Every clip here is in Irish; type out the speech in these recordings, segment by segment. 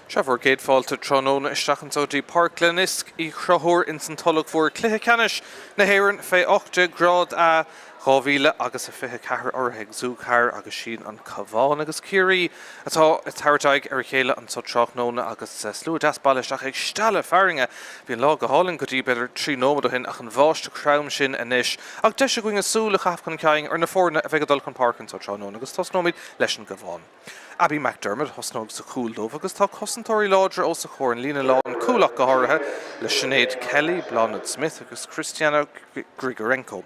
Sea, bhur gcéad fáilte tráthnóna isteach anso dtí Páirc Glenisk Uí Chonchúir ins an Tulach Mhór. Cluiche Ceannais na hÉireann fé 18 Grád A 2000 agus a 24 urraithe ag Zúcar agus sin an Cabhán agus Ciarraí atá ag tabhairt aghaidh ar a chéile anso tráthnóna agus slua deas bailithe isteach ag stealladh fearthainne. Bhí an lá go hálainn go dtí b'fhéidir 3 nóiméad ó shin ach an bháisteach throm sin anois. Ach deis againn súil a chaitheamh chun cinn ar na foirne a bheidh ag dul chun páirce anso tráthnóna agus tosnóimid leis an gCabhán. Abby McDermott a thosnóidh sa chúl dóibh agus tá cosantóirí láidre os a chomhair, an líne lán cúil ach go háirithe, le Sinéad Kelly, Bláthnaid Smith agus Christiana Grigorenko.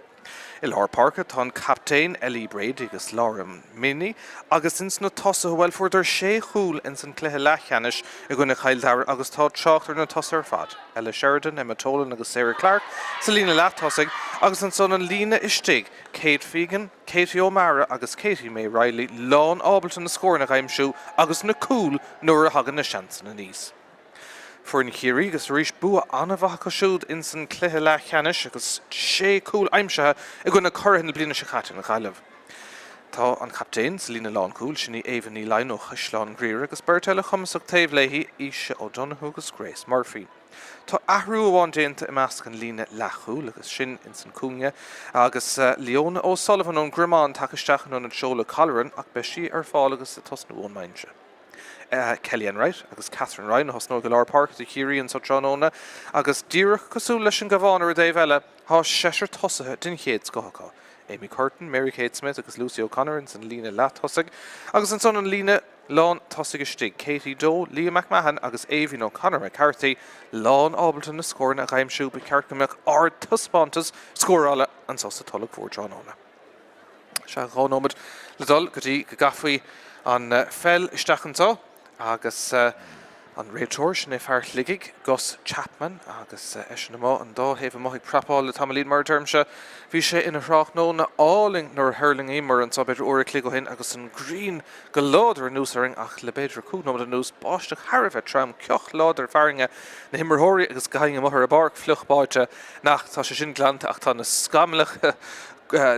I lár páirce tá an captaen Ellie Brady agus Laura Minnie agus ins na tosaithe, bhuel, fuaireadar sé chúl ins an cluiche leathcheannais i gcoinne Chill Dara agus tá trácht ar na tosaithe ar fad, Ella Sheridan, Emma Tolan agus Sarah Clarke sa líne leath-tosaigh agus ansan an líne istigh, Kate Fegan, Katie O'Mara agus Katie May Reilly lán ábalta na scóranna a aimsiú agus na cúil nuair a thagann na seansanna aníos. Foireann Chiarraí agus arís bua an-mhaith acu siúd ins an cluiche leathcheannais agus sé cúl aimsithe i gcoinne curaithe na bliana seo caite, an Ghaillimh. Tá an captaen sa líne lánchúil, sin í Éabha Ní Laighin ó Chaisleán Ghriaire agus beirt eile chumasach taobh léi, Aoise O'Donoghue agus Grace Murphy. Tá athrú amháin déanta i measc an líne leathchúil agus sin ins an cúinne agus Leona O'Sullivan ón gCromán tagtha isteach in ionad Seola Colleran ach beidh sí ar fáil agus ag tosnú ón mbinse. Kelly Enright agus Catherine Ryan a thosnóidh i lár páirce do Chiarraí anso tráthnóna agus díreach cosúil leis an gCabhán ar an dtaobh eile tá seisear tosaithe den chéad scoth acu, Amy Curtin, Mary Kate Smith agus Lucy O'Connor ins an líne leath-tosaigh agus ansan an líne Lán tosaigh istigh, Katie Doe, Leah McMahon agus Aoibhinn O'Connor McCarthy lán ábalta na scóranna a aimsiú, ba cheart go mbeadh ard-taispeántas scórála anso sa Tulach Mhór tráthnóna. Sea, 2 nóiméad le dul go dtí go gcaithfí an pheil isteach anso agus an réiteoir, sin é fear Shligigh, Gus Chapman, agus eisean amuigh an dá thaobh amuigh ag prapáil le tamaillín mar a deirimse. Bhí sé ina thráthnóna álainn nuair a thuirlingíomar anso b'fhéidir uair a chloig ó shin agus an ghrian go láidir anuas orainn ach le b'fhéidir 5 nóiméad anuas, báisteach thar a bheith trom, ceoch láidir fearthainne, na himreoirí agus gach éinne amuigh ar an bpáirc fliuch báite. Nach, tá sé sin glanta ach tá na scamaill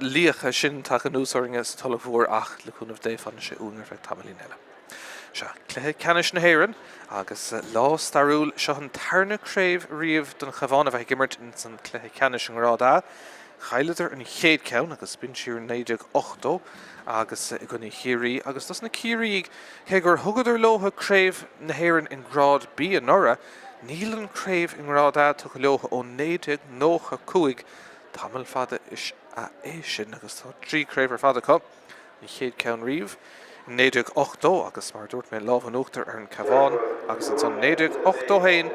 liatha sin tagtha anuas orainne sa Tulach Mhór ach le cúnamh Dé fanfaidh sé uainn ar feadh tamaillín eile. Sea, cluiche ceannais na hÉireann agus lá stairiúil. Seo an tarna craobh riamh don Chabhán a bheith ag imirt ins an cluiche ceannais i ngrád A. Chailleadar an chéad ceann agus b'in siar in 1980 agus i gcoinne Chiarraí agus dos na Ciarraígh, cé gur thugadar leotha craobh na hÉireann i ngrád B anuraidh, níl an craobh i ngrád A tugtha leotha ó 1995, tamall fada is ea é sin agus tá trí craobh ar fad acu. an chéad ceann riamh in 1980 agus, mar a dúirt mé, lámh in uachtar ar an Cabhán agus ansan 1981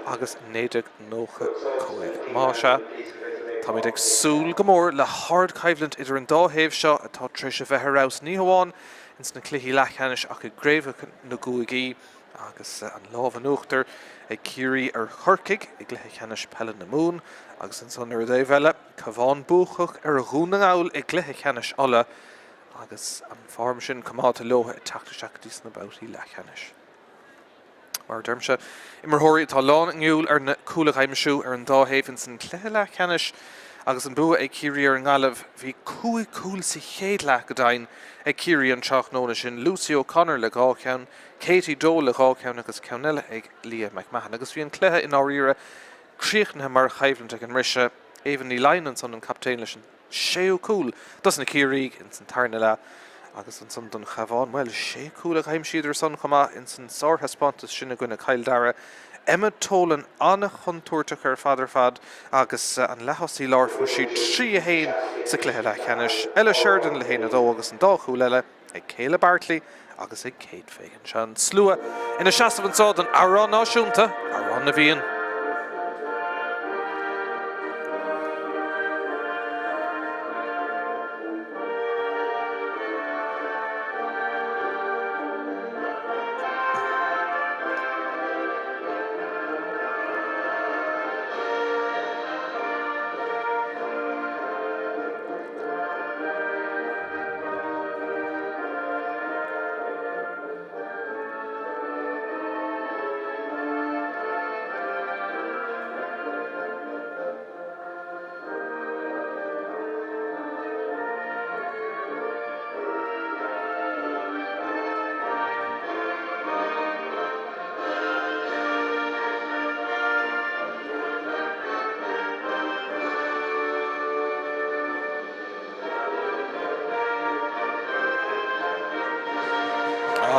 agus 1995. Más ea, táimid ag súil go mór le hardchoimhlint idir an dá thaobh seo atá tar éis a bheith ar fheabhas ní hamháin ins na cluichí leathcheannais ach i gcraobhacha na gcúigí agus an lámh in uachtar ag Ciarraí ar Chorcaigh i gcluiche ceannais peile na Mumhan agus ansan ar an dtaobh eile, Cabhán buacach ar Dhún na nGall i gcluiche ceannais Uladh agus an form sin coimeádta leo ag teacht isteach go dtí sna babhtaí leathcheannais. Mar a deirimse, imreoirí atá lán a ngiúil ar na cúil a aimsiú ar an dá thaobh ins an cluiche leathcheannais agus an bua ag Ciarraí ar an nGaillimh. Bhí cúig chúl sa chéad leath go deimhin ag Ciarraí an tráthnóna sin, Lucy O'Connor le dhá cheann, Katie Doe le dhá cheann agus ceann eile ag Leah McMahon agus bhí an cluiche i ndáiríre críochnaithe mar choimhlint ag an mbriseadh. Aoibhinn Ní Laighin ansan an captaen leis an séú cúl dos na Ciarraígh ins an tarna leath agus ansan don Chabhán, bhuel, sé cúl a d'aimsíodar san chomh maith ins an sárthaispeántas sin i gcoinne Chill Dara. Emma Tolan an-chontúirteach ar fad ar fad agus an leath-thosaí láir fuair sí 3 1 sa cluiche leathcheannais. Ella Sheridan le 1 2 agus an dá chúl eile. ag Kayla Bartley agus ag Kate Fagan. Seo an slua ina seasamh anseo don amhrán náisiúnta, Amhrán na bhFiann.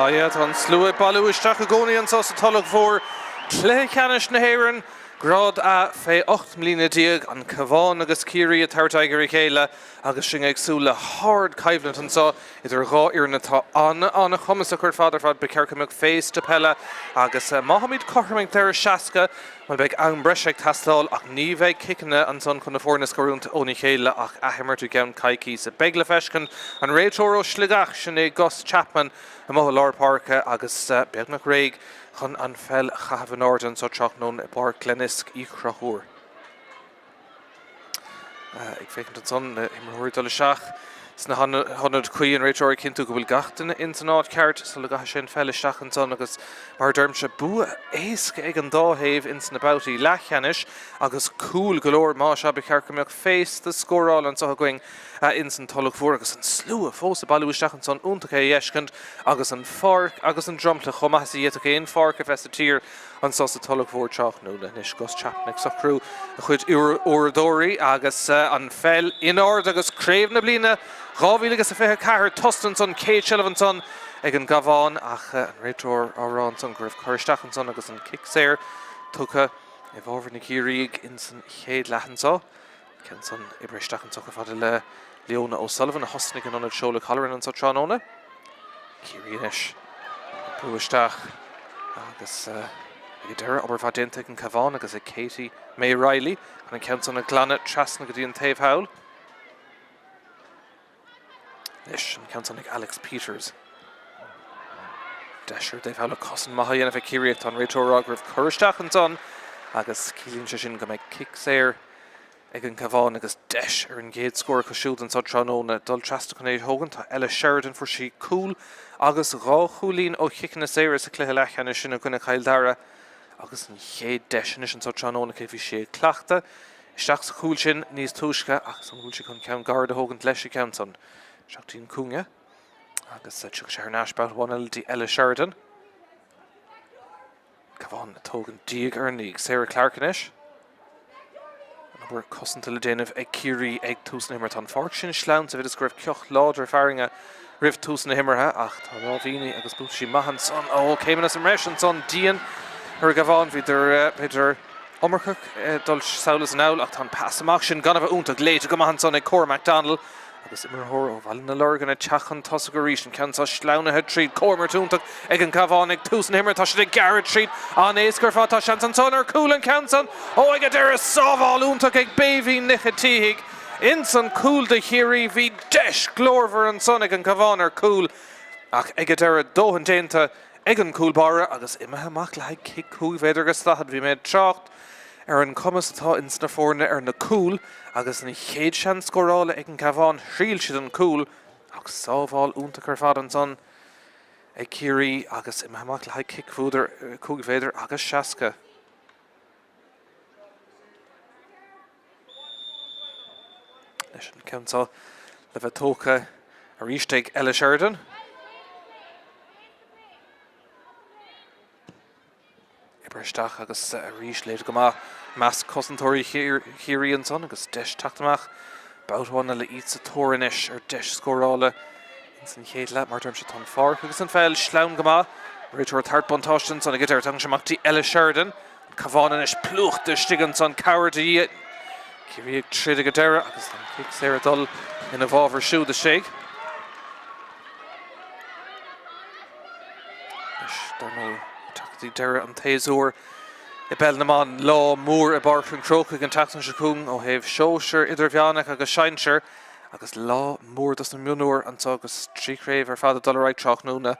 Yeah, tá an slua ag bailiú isteach i gcónaí anseo sa Tulach Mhór. Cluiche Ceannais na hÉireann, Grád A fé 18 mbliana, an Cabhán agus Ciarraí ag tabhairt aghaidh ar a chéile agus sinn ag súil le hard-choimhlint anseo idir dhá fhoireann atá an-an-chumasach ar fad ar fad. Ba cheart go mbeadh féasta peile agus má tháimid cothrom ag deireadh 60, bhuel beidh am breise ag teastáil ach ní bheidh ciceanna ansan chun na foirne a scarúint óna chéile ach athimirt i gceann coicíse. Beidh le feiscint an réiteoir ó Sligeach, sin é Gus Chapman, amuigh i lár páirce agus beagnach réidh chun an pheil a chaitheamh in airde anso tráthnóna i bPáirc Glenisk Uí Chonchúir. Ag féachaint ansan na himreoirí dul isteach sna hionaid cuí, an réiteoir ag cinntiú go bhfuil gach duine ins an áit ceart sula gcaithfidh sé an pheil isteach ansan agus mar a deirimse, bua éasca ag an dá thaobh ins na babhtaí leathcheannais agus cúil go leor más ea ba cheart go mbeadh féasta scórála anso againn ins an Tulach Mhór agus an slua fós ag bailiú isteach ansan, iontach é a fheiscint agus an pháirc agus an dromchla chomh maith is a d'fhéadfadh aon pháirc a bheith sa tír Anso sa Tulach Mhór tráthnóna anois Gus Chapman ag socrú a chuid uaireadóirí agus an pheil in airde agus craobh na bliana 2024 tosta ansan, chéad seilbh ansan ag an gCabhán ach an réiteoir á rá ansan go raibh cur isteach ansan agus an cic saor tugtha i bhfabhar na gCiarraígh insan chéad leath anso. Ceann san oibrithe isteach anso chomh fada le Leona O'Sullivan a thosnaigh in ionad Seola Colleran anso tráthnóna. Ciarraí anois ag brú isteach agus ag an deireadh obair mhaith déanta ag an Cabhán agus ag Katie May Riley chun an ceann san a ghlanadh trasna go dtí an taobh thall. Anois an ceann san ag Alex Peters. Deis ar an dtaobh thall le cosaint maith a dhéanamh ag Ciarraí ach tá an réiteoir ag rá go raibh cur isteach ansan agus ciallaíonn sé sin go mbeidh cic saor ag an Cabhán agus deis ar an gcéad scór acu siúd anso tráthnóna. Dul trasna chun é a thógaint tá Ella Sheridan, fuair sí cúl agus dhá chúilín ó chiceanna saora sa chluiche leathcheannais sin i gcoinne Chill Dara agus an chéad deis anois anso tráthnóna aici. Bhí sí ag cleachtadh Isteach sa chúl sin níos túisce ach an bhfuil sé chun ceann gairid a thógaint leis an gceann san. Isteach dtí an cúinne agus tiocfaidh sé thar n-ais babhta amháin eile dtí Ella Sheridan. Cabhán ag tógaint diaidh ar ndiaidh. Sarah Clarke anois. An obair cosanta le déanamh ag Ciarraí ag tús na himeartha. Tá an pháirc sin sleamhain sa mhéid is go raibh ceoch láidir fearthainne roimh tús na himeartha ach tá láimhíní agus buataisí maith ansan. Ó, céimeanna sa mbreis ansan, dian ar an gCabhán. Bhíodar, b'fhéidir, iomarcach ag dul sall is anall ach tá an pas amach sin gan a bheith iontach léite go maith ansan ag Cora McDonnell agus imreoir ó Bhaile na Lorgan ag teacht chun tosaigh arís. An ceann seo sleamhnaithe tríd, comhimirt iontach ag an gCabhán ag tús na himeartha. Tá siad ag gearradh tríd an-éasca ar fad. Tá seans ansan ar chúl an ceann san. Ó, ag an deireadh, sábháil iontach ag Béibhinn Nic an tSíthigh. Ins an cúl do Chiarraí, bhí deis glórmhar ansan ag an gCabhán ar cúl ach ag an deireadh dóthain déanta ag an gcúl báire agus imithe amach le haghaidh cic 5 mhéadar agus 40. Bhí mé ag trácht ar an cumas atá ins na foirne ar na cúil agus an chéad seans scórála ag an gCabhán thriail siad an cúl ach sábháil iontach ar fad ansan ag Ciarraí agus imithe amach le haghaidh cic 5 mhéadar agus 60. Leis an ceann seo le bheith tógtha arís ag Ella Sheridan. Oibrithe isteach agus arís léite go maith i measc cosantóirí Chiarraí ansan agus deis teacht amach babhta amháin eile iad sa tóir anois ar deis scórála ins an chéad leath. Mar a deirimse tá an pháirc agus an pheil sleamhain go maith. Réiteoir ag tabhairt buntáiste ansan ag an deireadh. Tagann sé amach dtí Ella Sheridan. Cabhán anois plúchta istigh ansan, cabhair de dhíth. Ciarraí ag troid ag an deireadh agus an cic saor ag dul ina bhfabhar siúd istigh. Anois, dar ndóigh, teacht go dtí deireadh an tséasúir i bpeil na mban. Lá mór i bPáirc an Chrócaigh an tseachtain seo chugainn ó thaobh sóisir, idirmheánach agus sinsir agus lá mór dos na mionúir anseo agus 3 chraobh ar fad ag dul ar aghaidh tráthnóna.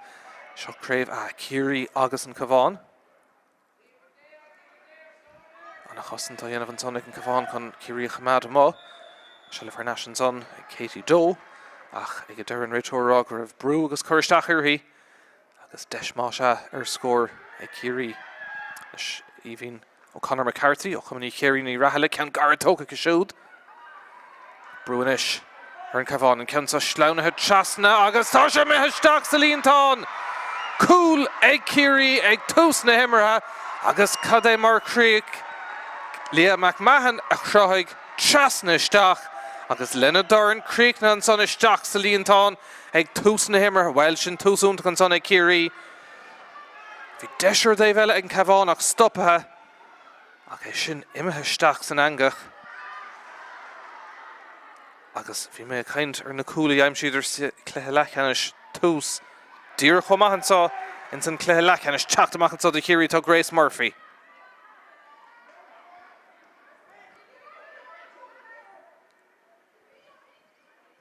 Seo craobh A, Ciarraí agus an Cabhán. An-chosaint á dhéanamh ansan ag an Cabhán chun Ciarraí a choimeád amuigh. Seilbh thar n-ais ansan ag Katie Doe ach ag an deireadh an réiteoir ag rá go raibh brú agus cur isteach uirthi agus deis más ea ar scór ag Ciarraí. Anois Aoibhín O'Connor McCarthy ó Chumann Uí Chéirín Uí Rathaille, ceann gairid tógtha aici siúd. Brú anois ar an Cabhán, an ceann seo sleamhnaithe trasna agus tá sé imithe isteach sa líontán! Cúl ag Ciarraí ag tús na himeartha agus cad é mar chríoch! Leah McMahon a chruthaigh trasna isteach agus lena dorn críochnaithe ansan isteach sa líontán. ag tús na himeartha. Bhuel, sin tús iontach ansan ag Ciarraí. Bhí deis ar an dtaobh eile ag an Cabhán ach stoptha. Ach é sin imithe isteach san eangach. Agus bhí mé ag caint ar na cúil a d'aimsíodar sa chluiche leathcheannais. Tús díreach chomh maith anseo ins an cluiche leathcheannais. Teacht amach anseo do Chiarraí tá Grace Murphy.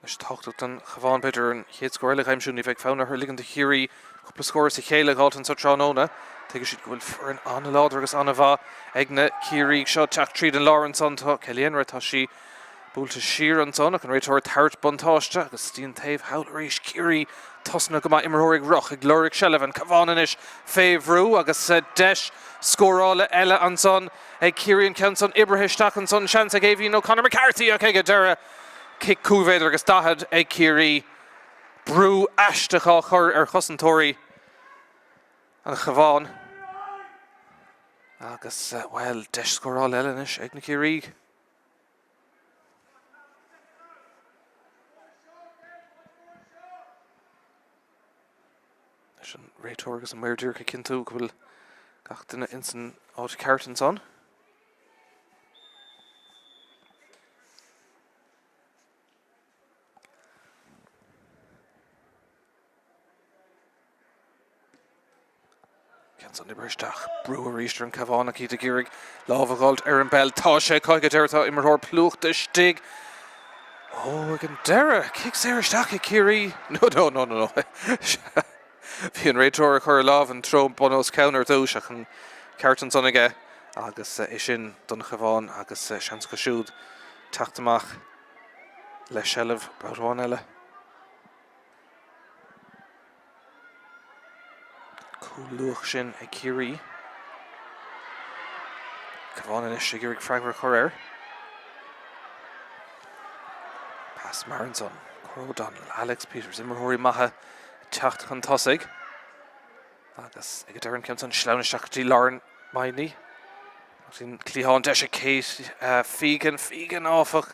Anois tábhachtach don Chabhán b'fhéidir an chéad scór eile a aimsiú. Ní bheidh fonn orthu ligean do Chiarraí cúpla scór as a chéile a dh'fháilt anseo tráthnóna. Tuigfidh siad go bhfuil foireann an-láidir agus an-mhaith ag na Ciarraígh seo. Teacht tríd an lár ansan tá Kelly Enright, tá sí buailte siar ansan ach an réiteoir ag tabhairt buntáiste agus dtí an taobh thall arís. Ciarraí tosnaithe go maith, imreoir ag rith, ag lorg seilbh, an Cabhán anois fé bhrú agus deis scórála eile ansan ag Ciarraí an ceann san oibrithe isteach ansan, seans ag Aoibhín O'Connor McCarthy ach ag an deireadh cic 5 mhéadar agus 40 ag Ciarraí. Brú aisteach á chur ar chosantóirí an Chabháin agus, bhuel, deis scórála eile anois ag na Ciarraígh. Leis an réiteoir agus an maor díreach ag cinntiú go bhfuil gach duine ins an áit ceart ansan. Ceann san oibrithe isteach. Brú arís ar an Cabhán ach iad ag iarraidh lámh a dh'fháilt ar an bpeil. Tá sé acu ag an deireadh. Tá imreoir plúchta istigh. Ó, ag an deireadh, cic saor isteach ag Ciarraí. No, no, no, no, no. Bhí an réiteoir ag cur a lámh in treo bun os cionn ar dtús ach an ceart ansan aige agus é sin don Chabhán agus seans acu siúd teacht amach le seilbh babhta amháin eile. Cúl luath sin ag Ciarraí. Cabhán anois ag iarraidh freagra a chur air. Pas mear ansan. Cora O'Donnell, Alex Peters, imreoirí maithe ag teacht chun tosaigh. Agus ag an deireadh an ceann san sleamhnaithe isteach go dtí Lauren Miney. Agus an cliathán deis ag Kate Fegan. Fegan, áfach,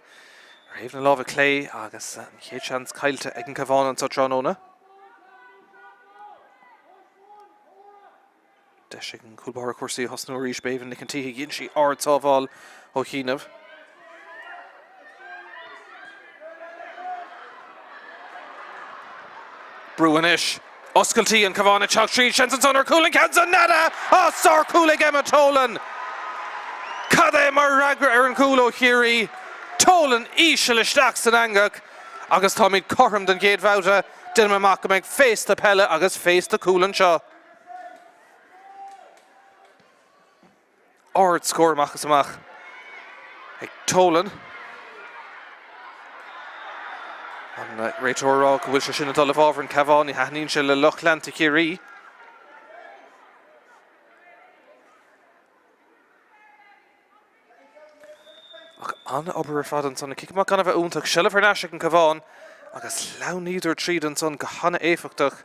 ar thaobh na láimhe clé agus an chéad seans caillte ag an Cabhán anseo tráthnóna. Deis ag an gcúl báire cúrsaí a thosnú arís. Béibhinn Nic an tSíthigh. Dhein sí ard-sábháil ó chianaibh. Brú anois. Oscailtí, an Cabhán ag teacht tríd. Seans ansan ar chúl an ceann san. Nada! Á, sárchúl ag Emma Tolan! Cad é mar fhreagra ar an gcúl ó Chiarraí? Tolan íseal isteach san eangach agus táimid cothrom don gcéad bhabhta. Déanaim amach go mbeidh féasta peile agus féasta cúl anseo. Ard-scór amach is amach ag Tolan. An réiteoir ag rá go bhfuil sé sin ag dul i bhfabhar an Cabhán, ní thaitníonn sé le lucht leanta Chiarraí. Ach an-obair ar fad ansan. An cic amach gan a bheith iontach. Seilbh thar n-ais ag an Cabhán agus sleamhnaíodar tríd ansan go han-éifeachtach.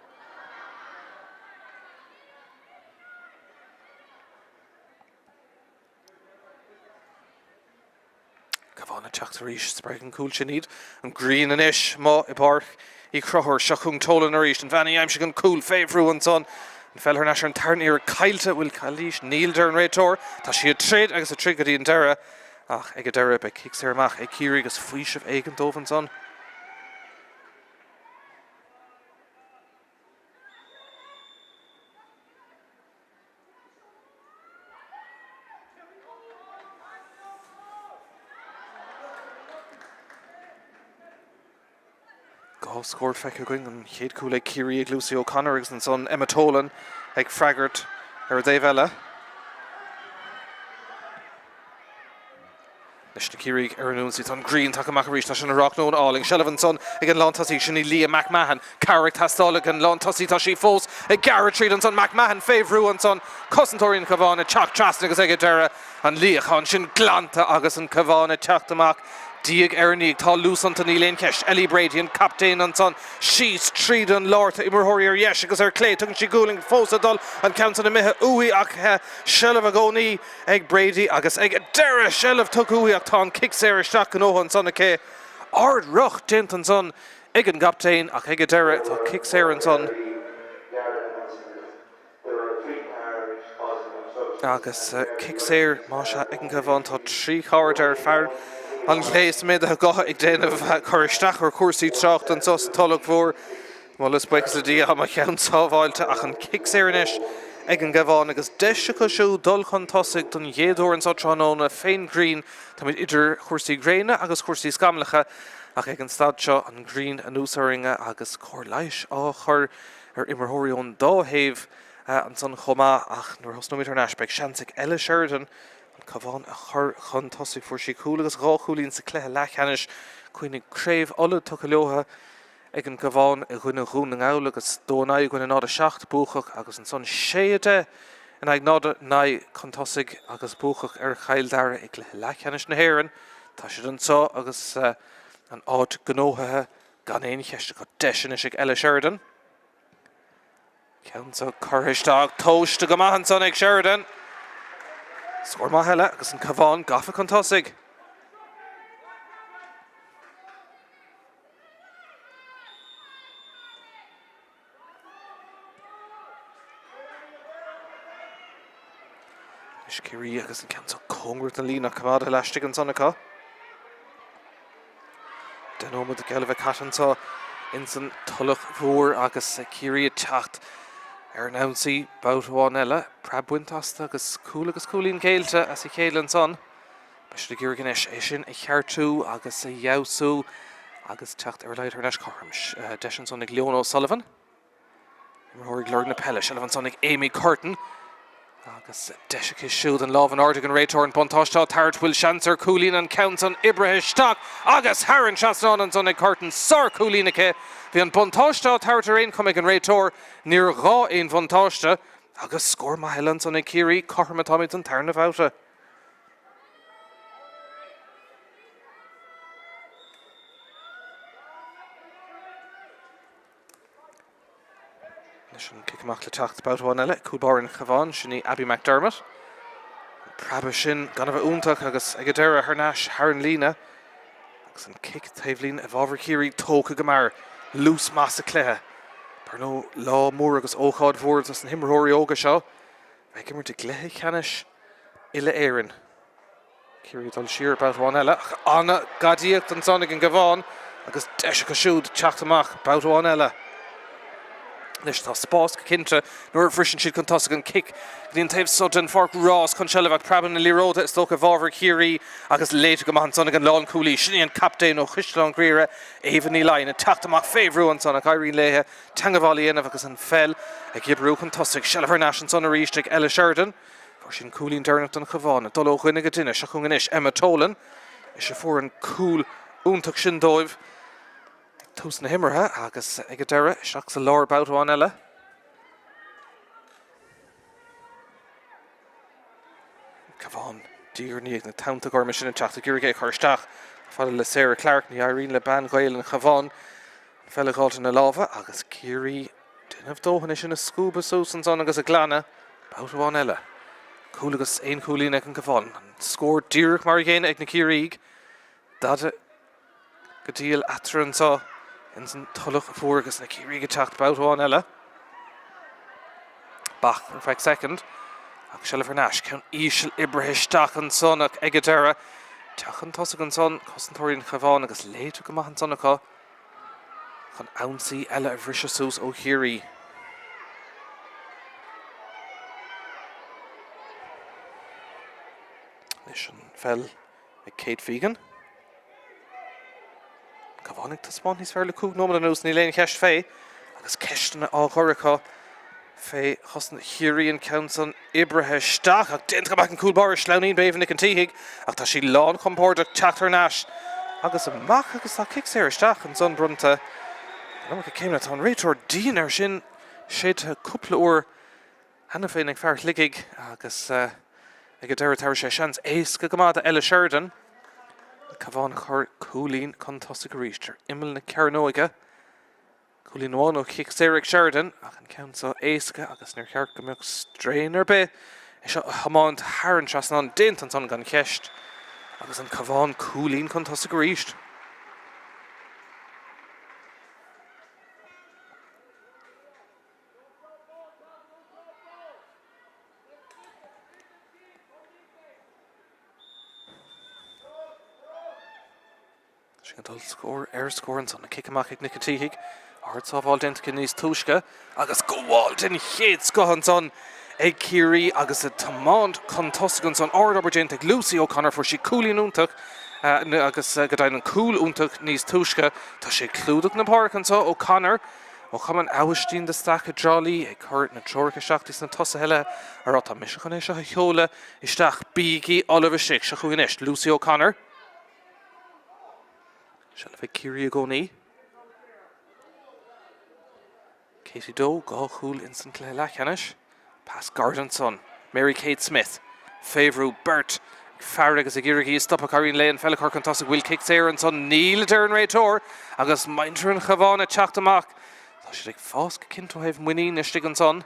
Cabhán ag teacht arís, spreag an cúl sin iad. An ghrian anois amuigh i bPáirc Uí Chonchúir. Seo chugainn Tolan arís, an bhean a d'aimsigh an cúl fé bhrú ansan. An pheil thar n-ais ar an tarna iarraidh caillte. Bhfuil calaois? Níl, deir an réiteoir. Tá sí ag troid agus ag troid go dtí an deireadh. Ach ag an deireadh beidh cic saor amach ag Ciarraí agus faoiseamh éigin dóibh ansan. Dhá scór feicthe againn, an chéad cúl ag Ciarraí ag Lucy O'Connor agus ansan Emma Tolan ag freagairt ar an dtaobh eile. Anois na Ciarraígh ar an ionsaí. Tá an ghrian tagtha amach arís. Tá sé ina thráthnóna álainn. Seilbh ansan ag an lántosaí. Sin í Leah McMahon. Cabhair ag teastáil ag an lántosaí. Tá sí fós ag gearradh tríd ansan. McMahon fé bhrú ansan. Cosantóirí an Chabháin ag teacht trasna agus ag an deireadh an luíochán sin glanta agus an Cabhán ag teacht amach diaidh ar ndiaidh. Tá luas iontu, níl aon cheist. Ellie Brady, an captaen ansan, síos tríd an lár. Tá imreoirí ar dheis agus ar clé. Tugann sí gualainn fós ag dul an ceann san imithe uaithi ach seilbh i gcónaí ag Brady agus ag deireadh seilbh tugtha uaithi ach tá an cic saor isteach gnóthaithe ansan aici. Ard-rith déanta ansan ag an gcaptaen ach ag an deireadh tá cic saor ansan agus cic saor más ea ag an gCabhán. Tá 3 chairde ar fear an ghléas méadaithe gutha ag déanamh cur isteach ar chúrsaí tráchta anseo sa Tulach Mhór. Moladh is buíochas le Dia, tá mo cheann sábháilte ach an cic saor anois ag an gCabhán agus deis acu siúd dul chun tosaigh don gcéad uair anseo tráthnóna fén ghrian. Táimid idir chúrsaí gréine agus chúrsaí scamallacha ach ag an staid seo an ghrian anuas orainn agus cóir leighis á chur ar imreoirí ón dá thaobh ansan chomh maith ach nuair a thosnóimid thar n-ais beidh seans ag Ella Sheridan an Cabhán a chur chun tosaigh. Fuair sí cúl agus dhá chúilín sa chluiche leathcheannais. Cuimhnigh Craobh Uladh tugtha leo ag an gCabhán i gcoinne Dhún na nGall agus 2 in aghaidh i gcoinne 0, 7 buacach agus ansan 6, 10 in aghaidh 0, 9 chun tosaigh agus buacach ar Chill Dara i gcluiche leathcheannais na hÉireann. Tá siad anseo agus an áit gnóthaithe gan aon cheist acu. Deis anois ag Ella Sheridan. Ceann seo curtha isteach, tomhaiste go maith ansan ag Sheridan. Scór maith eile agus an Cabhán gafa chun tosaigh. Anois Ciarraí agus an ceann seo cóngarach don líne ach coimeádta laistigh ansan acu. 10 nóiméad geall le bheith caite anseo ins an Tulach Mhór agus Ciarraí ag teacht ar an ionsaí babhta amháin eile. Preab bainte astu agus cúl agus cúilín géillte as a chéile ansan. Beidh siad ag iarraidh anois é sin a cheartú agus a fheabhsú agus teacht ar a laghad thar n-ais cothrom. Deis ansan ag Leon O'Sullivan. Imreoir ag lorg na peile. Seilbh ansan ag Amy Curtin. Agus deis aici siúd an lámh in airde ag an réiteoir an buntáiste á tabhairt. Bhfuil seans ar chúilín an ceann san oibrithe isteach agus thar an trasnán ansan ag Curtin. Sár-chúilín aici. Bhí an buntáiste á tabhairt ar aon chuma ag an réiteoir. Níor ghá aon bhuntáiste. Agus scór maith eile ansan ag Ciarraí. Cothrom atáimid don tarna bhabhta. Anois an cic amach le teacht babhta amháin eile, cúl báire an Chabháin, sin í Abbie McDermott. An preabadh sin gan a bheith iontach agus ag an deireadh thar n-ais thar an líne agus an cic taobhlíne i bhfabhar Chiarraí tógtha go mear. Luas maith sa chluiche. Dar ndóigh lá mór agus ócáid mhór dos na himreoirí óga seo bheith ag imirt i gcluiche ceannais uile-Éireann. Ciarraí ag dul siar babhta amháin eile ach an-ghadaíocht ansan ag an gCabhán agus deis acu siúd teacht amach babhta amháin eile. Anois tá spás go cinnte nuair a bhriseann siad chun tosaigh an cic go dtí an taobh so den pháirc rás chun seilbh ach preabann na liathróide is dócha i bhfabhar Chiarraí agus léite go maith ansan ag an lánchúlaí. Sin í an captaen ó Chaisleán Ghriaire, Éabha Ní Laighin, ag teacht amach fé bhrú ansan ach éiríonn léithe teangabháil a dhéanamh agus an pheil ag oibriú chun tosaigh. Seilbh thar n-ais ansan arís ag Ella Sheridan. Fuair sí an cúilín deireanach don Chabhán. Ag dul ó dhuine go duine, seo chugainn anois Emma Tolan. Ise a fuair an cúl iontach sin dóibh ag tús na himeartha agus ag an deireadh, isteach sa lár babhta amháin eile. Cabhán diaidh ar ndiaidh na tonnta gorma sin ag teacht ag iarraidh é a chur isteach. Fada le Sarah Clarke, ní éiríonn le bean Ghaeil an Chabháin an pheil a dh'fháilt ina lámha agus Ciarraí Déanamh dóthain é sin a scuabadh suas ansan agus a ghlanadh babhta amháin eile. Cúl agus aon chúilín ag an gCabhán. An scór díreach mar a gcéanna ag na Ciarraígh. Dada go diail eatarthu anseo ins an Tulach Mhór agus na Ciarraígh ag teacht babhta amháin eile. Bac ar feadh soicind ach seilbh thar n-ais. Ceann íseal oibrithe isteach ansan ach ag an deireadh teacht chun tosaigh ansan cosantóirí an Chabháin agus léite go maith ansan acu. chun ionsaí eile a bhriseadh suas ó Chiarraí. Anois an pheil ag Kate Fegan. Cabhán ag taispeáint níos fearr le 5 nóiméad anuas, níl aon cheist fé, agus ceisteanna á gcur acu fé chosaint Chiarraí an ceann san oibrithe isteach ach déanta go maith ag an cúl báire sleamhnaíonn Méabh Nic an tSíthigh ach tá sí lánchompordach teacht thar n-ais agus amach agus tá cic saor isteach ansan bronnta. An iomarca céimeanna, tá an réiteoir dian air sin, séidte cúpla uair cheana féin ag fear Shligigh agus ag an deireadh tabharfaidh sé seans éasca go maith do Ella Sheridan an Cabhán a chur cúilín chun tosaigh arís ar imeall na cearnóige. Cúilín amháin ó chic saor ag Sheridan ach an ceann seo éasca agus níor cheart go mbeadh straidhn ar bith é seo a thiomáint thar an trasnán. Déanta ansan gan cheist agus an Cabhán cúilín chun tosaigh arís. Sin ag dul scór ar scór ansan. An cic amach ag Nic an tSíthigh. Ard-sábháil déanta aici níos túisce agus gabháil den chéad scoth ansan ag Ciarraí agus ag tiomáint chun tosaigh ansan. Ard-obair déanta ag Lucy O'Connor. Fuair sí cúilín iontach agus go deimhin an cúl iontach níos túisce. Tá sí ag clúdach na páirce anso, O'Connor ó Chumann Aibhistín de Staic i dTrá Lí ag cur na treoracha isteach dos na tosaithe eile ag rá tá mise chun é seo a sheoladh isteach. Bígí ullamh istigh. Seo chugainn anois Lucy O'Connor. Seilbh ag Ciarraí i gcónaí. Katie Doe, 2 chúl ins an cluiche leathcheannais. Pas gairid ansan. Mary Kate Smith. Fé bhrú, beirt ag faire agus ag iarraidh í a stopadh. Éiríonn léi an pheil a chur chun tosaigh. Bhfuil cic saor ansan? Níl, a deir an réiteoir agus muintir an Chabháin ag teacht amach. Tá siad ag fás go cinnte ó thaobh muiníne istigh ansan.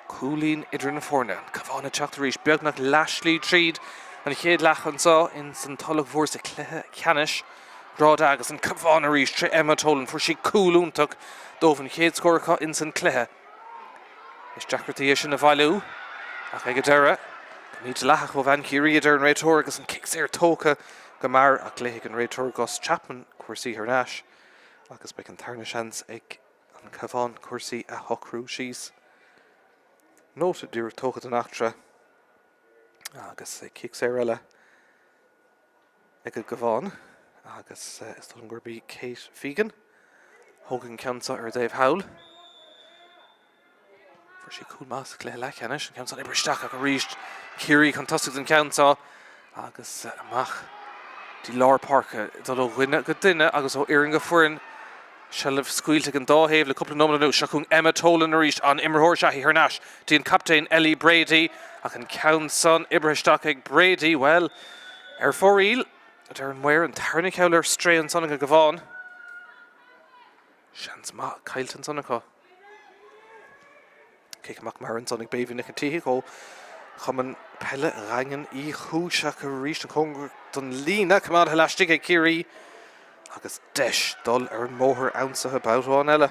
Cúilín idir na foirne. An Cabhán ag teacht arís, beagnach leathshlí tríd an chéad leath anseo ins an Tulach Mhór sa chluiche ceannais Grád A agus an Cabhán arís tré Emma Tolan. Fuair sí cúl iontach dóibh, an chéad scór acu ins an cluiche. Is deacrachtaí é sin a bhailiú ach ag an deireadh, go mídhleathach ó bhean Chiarraí a deir an réiteoir agus an cic saor tógtha go mear ach glaofaidh an réiteoir Gus Chapman cúrsaí thar n-ais agus beidh an tarna seans ag an Cabhán cúrsaí a shocrú síos. Nóta díreach tógtha den eachtra agus cic saor eile ag an gCabhán agus is dóigh liom gurb í Kate Fegan a thógfaidh an ceann seo ar an dtaobh thall. Fuair sí cúl maith sa chluiche leathcheannais, an ceann seo oibrithe isteach ach arís Ciarraí chun tosaigh don cheann seo agus amach dtí lár páirce, dul ó dhuine go duine agus ó fhoireann go foireann. Seilbh scaoilte ag an dá thaobh le cúpla nóiméad anuas. Seo chugainn Emma Tolan arís, an imreoir is ea í thar n-ais dtí an captaen Ellie Brady ach an ceann san oibrithe isteach ag Brady, bhuel, ar fóraoil, a deir an maor, an tarna ceann ar strae ansan ag an gCabhán. Seans maith caillte ansan acu. Cic amach mear ansan ag Béibhinn Nic an tSíthigh ó Chumann Peile Dhaingean Uí Chúis ach arís an cóngarach don líne coimeádtha laistigh ag Ciarraí agus deis dul ar an mbóthar ionsaithe babhta amháin eile.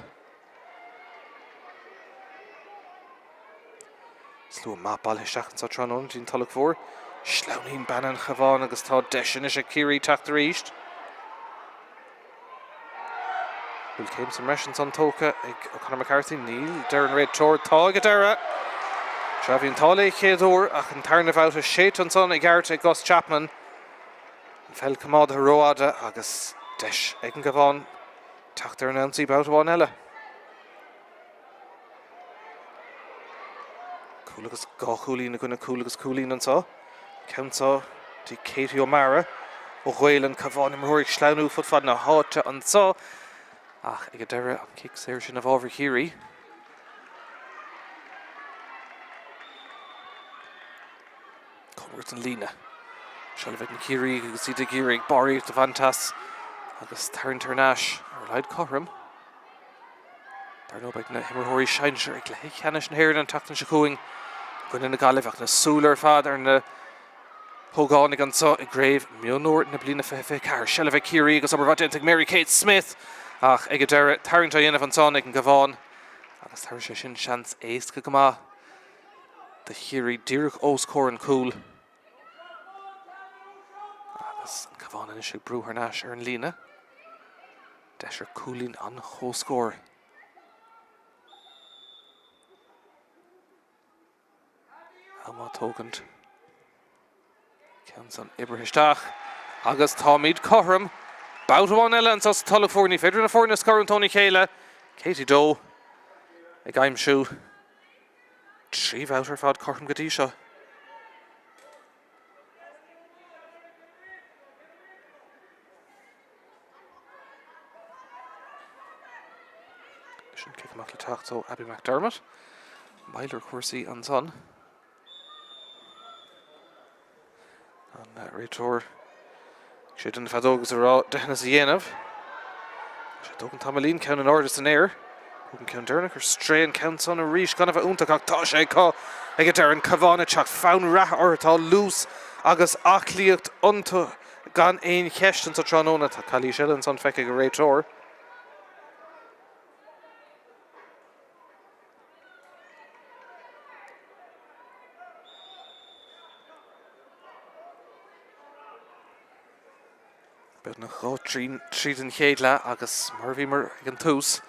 Slua maith bailithe isteach anseo tráthnóna dtí an Tulach Mhór. Sleamhnaíonn bean an Chabháin agus tá deis anois ag Ciarraí teacht arís. Bhfuil céim sa mbreis ansan tógtha ag O'Conor McCarthy? Níl, deir an réiteoir. Tá ag an deireadh. Sea, bhí an t-ádh léi chéad uair ach an tarna bhabhta séidte ansan i gceart ag Gus Chapman. An pheil coimeádaithe rófhada agus deis ag an gCabhán teacht ar an ionsaí babhta amháin eile. Cúl agus 2 chúilín i gcoinne cúl agus cúilín anseo. Ceann seo dtí Katie O'Mara ó Ghaeil an Cabhán imreoir ag sleamhnú fud fad na háite anseo ach ag an deireadh an cic saor sin i bhfabhar Chiarraí. Cóngarach don líne. Seilbh ag na Ciarraígh agus iad ag iarraidh barraíocht a bhaint as agus tarraingt thar n-ais ar a laghad cothrom. Dar ndóigh beidh na himreoirí sinsir ag cluiche ceannais na hÉireann an tseachtain seo chugainn i gcoinne na Gaillimhe ach na súile ar fad ar na hógánaigh anseo i gCraobh Mionúir na bliana 2024. Seilbh ag Ciarraí agus obair mhaith déanta ag Mary Kate Smith ach ag an deireadh tarraingt á dhéanamh ansan ag an gCabhán agus tabharfaidh sé sin seans éasca go maith do Chiarraí díreach os comhair an chúil. Agus an Cabhán anois ag brú thar n-ais ar an líne. Deis ar chúilín an chomhscóir. Am á tógaint. Ceann san oibrithe isteach agus táimid cothrom. Babhta amháin eile anseo sa Tulach Mhór. Ní féidir na foirne a scarúint óna chéile. Katie Doe ag aimsiú 3 bhabhta ar fad cothrom go dtí seo. Sin cic amach le teacht ó Abby McDermott. Moill ar chúrsaí ansan. An réiteoir ag séideadh na feadóg agus ag rá deicheannas a dhéanamh. Sé tógann tamaillín ceann in airde san aer. Thug an ceann deireanach ar strae an ceann san arís gan a bheith iontach ach tá sé acu ag an deireadh. An Cabhán ag teacht fonn reatha orthu. Tá luas agus aclaíocht iontu gan aon cheist anso tráthnóna. Tá calaois eile ansan feicthe ag an réiteoir. Beagnach 2 thrian tríd an chéad leath agus mar a bhíomar ag an tús,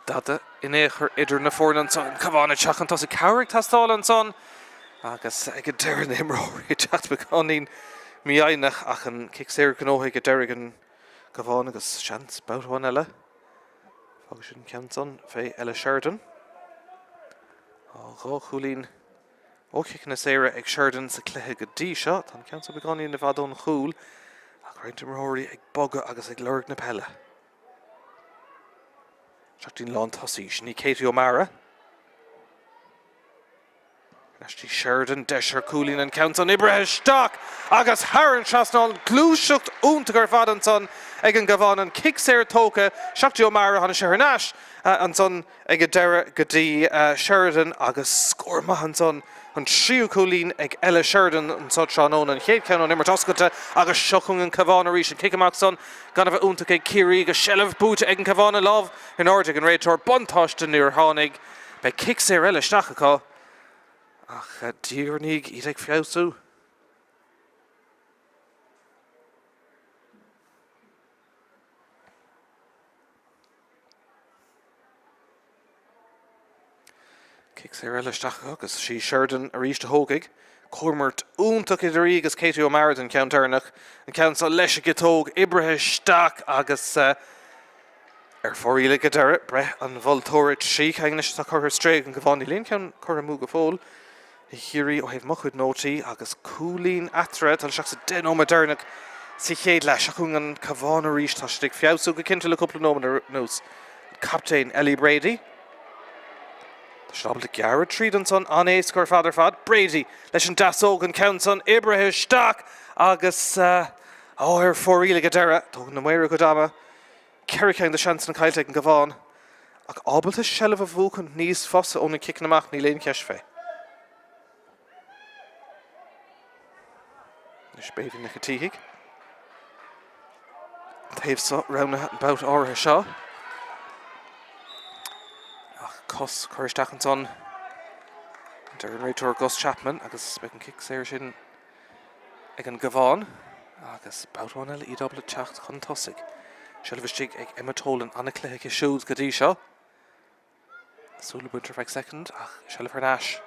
dada in aon chor idir na foirne ansan. An Cabhán ag teacht chun tosaigh, cabhair ag teastáil ansan agus ag an deireadh na himreoirí ag teacht beagáinín mífhoighneach ach an cic saor gnóthaithe ag an deireadh ag an gCabhán agus seans babhta amháin eile. Fágfaidh sin an ceann san fé Ella Sheridan. Tá 2 chúilín Ó chiceanna saora ag Sheridan sa chluiche go dtí seo, tá an ceann seo beagáinín i bhfad ón chúl ach roinnt imreoirí ag bogadh agus ag lorg na peile. Isteach dtí'n lántosaí, sin í Katie O'Mara. Ar ais dtí Sheridan, deis ar chúilín an ceann san oibrithe isteach agus thar an trasnán. Gluaiseacht iontach ar fad ansan ag an gCabhán, an cic saor tógtha, isteach dtí O'Mara, tháinig sé thar n-ais ansan ag an deireadh go dtí Sheridan agus scór maith ansan, an tríú cúilín ag Ella Sheridan anso tráthnóna, an chéad cheann ón imirt oscailte agus seo chugainn an Cabhán arís, an cic amach san gan a bheith iontach ag Ciarraí agus seilbh buaite ag an Cabhán, an lámh in airde ag an réiteoir, buntáiste níor tháinig, beidh cic saor eile isteach acu ach diaidh ar ndiaidh iad ag feabhsú. Cic saor eile isteach acu agus sí Sheridan arís a thógfaidh. Comhimirt iontach idir í agus Katie O'Mara don cheann deireanach. An ceann seo leis an gciotóg oibrithe isteach agus ar fóraoil ag an deireadh. Breith an mholtóra 3 ceann anois atá curtha ar strae ag an gCabhán. Níl aon cheann curtha amú go fóill. Ag Ciarraí ó thaobh mo chuid nótaí agus cúilín eatarthu ag dul isteach sa 10 nóiméad deireanach sa chéad leath. Seo chugainn an Cabhán arís. Tá siad ag feabhsú go cinnte le cúpla nóiméad anuas. An captaen Ellie Brady. Tá siad ábalta gearradh tríd ansan an-éasca ar fad ar fad. Brady leis an deasóg an ceann san oibrithe isteach agus á ar fóraoil ag an deireadh. Tógann na maoir a gcuid ama. 4 cheann de seansanna caillte ag an gCabhán ach ábalta seilbh a bhuachan níos fusa ó na ciceanna amach, níl aon cheist fé. Anois Béibhinn Nic an tSíthigh. An taobh seo roghnaithe an babhta áirithe seo. Ach cos curtha isteach ansan. Deir an réiteoir Gus Chapman agus beidh an cic saor sin ag an gCabhán agus babhta amháin eile iad ábalta teacht chun tosaigh. Seilbh istigh ag Emma Tolan, an-chluiche aici siúd go dtí seo. Súil a baint ar feadh soicind ach seilbh thar n-ais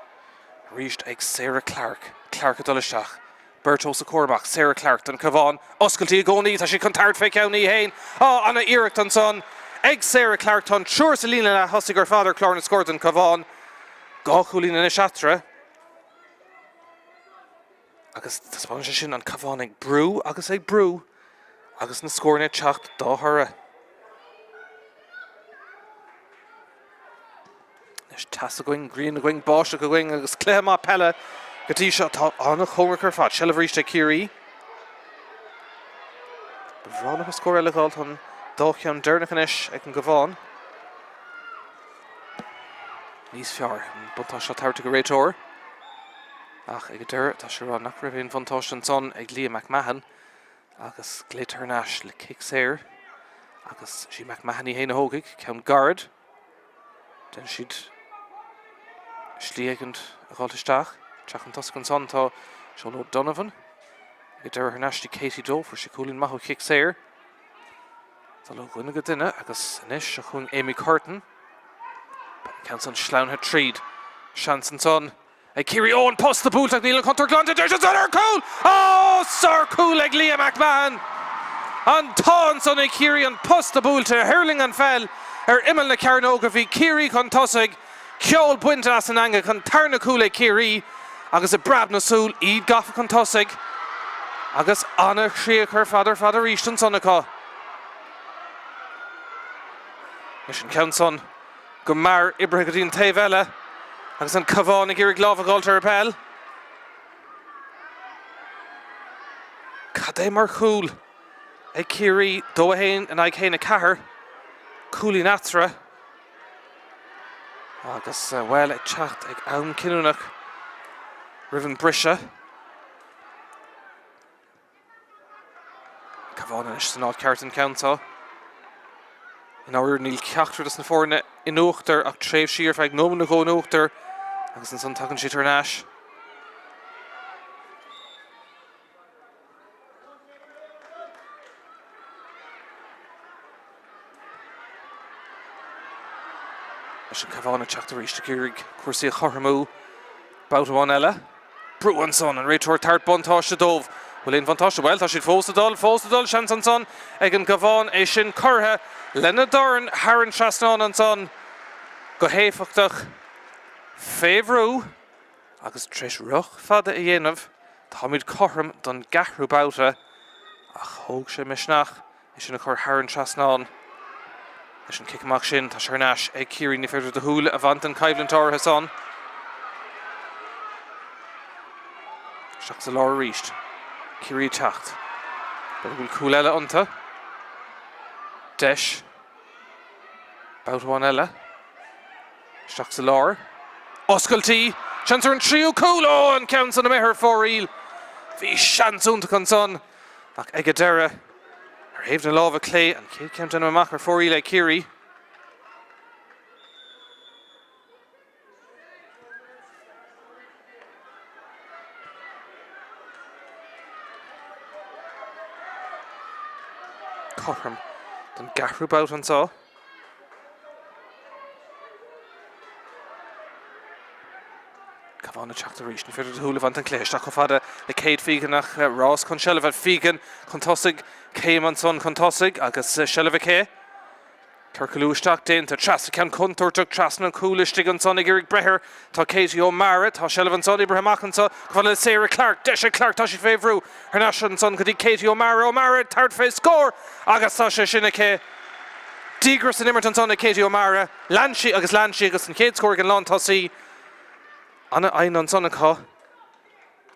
arís ag Sarah Clarke. Clarke ag dul isteach. Beirt os a comhair amach. Sarah Clarke don Cabhán. Oscailte i gcónaí. Tá sí chun tabhairt fé cheann í fhéin. Á, ana-iarracht ansan ag Sarah Clarke. Tá an triúr sa líne leath-thosaigh ar fad ar chlár na scór don Cabhán. 2 chúilín anois eatarthu. Agus taispeánann sé sin an Cabhán ag brú agus ag brú agus na scóranna ag teacht dá thoradh. Anois teas againn, grian againn, báisteach againn agus cluiche maith peile go dtí seo atá an-chóngarach ar fad. Seilbh arís ag Ciarraí. Ba bhreá leo scór eile a fháil, tá an dá cheann deireanach anois ag an gCabhán. Níos fearr an buntáiste á tabhairt ag an réiteoir. Ach ag an deireadh, tá sé ag rá nach raibh aon bhuntáiste ansan ag Leah McMahon agus glaoitear thar n-ais le cic saor agus sí McMahon í fhéin a thógfaidh, ceann gairid. Déanfaidh siad slí éigint a dhul isteach. Teacht chun tosaigh ansan tá Sean O'Donovan. Ag an deireadh thar n-ais dtí Katie Doe, fuair sí cúilín maith ó chic saor. Dul ó dhuine go duine agus anois seo chugainn Amy Curtin. Ceann san sleamhnaithe tríd. Seans ansan ag Ciarraí. Ó, an posta buailte ach níl an chontúirt glanta. Deis ansan ar chúl! Ó, sárchúl ag Leah McMahon! An t-ádh ansan ag Ciarraí an posta buailte. Thuirling an pheil ar imeall na cearnóige. Bhí Ciarraí chun tosaigh. Ceol bainte as an eangach, an tarna cúl ag Ciarraí agus i bpreab na súl, iad gafa chun tosaigh agus an-chríoch ar fad ar fad arís ansan acu. Anois an ceann san go mear oibrithe go dtí an taobh eile agus an Cabhán ag iarraidh lámh a dh'fháilt ar an bpeil. Cad é mar chúl ag Ciarraí, 2-1 in aghaidh 1-4, cúilín eatarthu. Agus, bhuel, ag teacht ag am cinniúnach roimh an briseadh. Cabhán anois san áit ceart an ceann seo. I ndáiríre níl ceachtar dos na foirne in uachtar ach tréimhsí ar feadh nóiméad nó dhó in uachtar agus ansan tagann siad thar n-ais. Anois an Cabhán ag teacht arís ag iarraidh cúrsaí a chothromú. Babhta amháin eile. Brú ansan, an réiteoir ag tabhairt buntáiste dóibh. Bhfuil aon bhuntáiste? Bhuel, tá siad fós ag dul, fós ag dul. Seans ansan ag an gCabhán, é sin curtha lena dhorn thar an trasnán ansan go héifeachtach fé bhrú agus tar éis rith fada a dhéanamh, táimid cothrom don gceathrú babhta ach thóg sé misneach. É sin a chur thar an trasnán leis an cic amach sin. Tá sé thar n-ais ag Ciarraí. Ní féidir do shúil a bhaint den choimhlint áirithe san. Isteach sa lár arís. Ciarraí ag teacht. B'fhéidir go bhfuil cúl eile iontu. Deis. Babhta amháin eile. Isteach sa lár. Oscailtí! Seans ar an tríú cúl! Ó, an ceann san imithe ar fóraoil. Bhí seans iontach ansan. Ach ag an deireadh, ar thaobh na láimhe clé, an chéad cheann déanamh amach ar fóraoil ag Ciarraí. Cothrom don gceathrú babhta anseo. Cabhán ag teacht arís. Ní féidir do shúil a bhaint den chluiche. Isteach chomh fada le Kate Fegan ach rás chun seilbhe. Fegan chun tosaigh. Céim ansan chun tosaigh agus seilbh aici. Ciorcalú isteach déanta. Trasna ceann contúirteach trasna an chúil istigh ansan ag iarraidh breith air. Tá Katie O'Mara. Tá seilbh ansan oibrithe amach anso chomh fada le Sarah Clarke. Deis ag Clarke. Tá sí fé bhrú. Thar n-ais ansan go dtí Katie O'Mara. O'Mara ag tabhairt fé scór agus tá sé sin aici. Díograis san imirt ansan ag Katie O'Mara. Lean sí agus lean sí agus an chéad scór ag an lántosaí. An-fhoighne ansan acu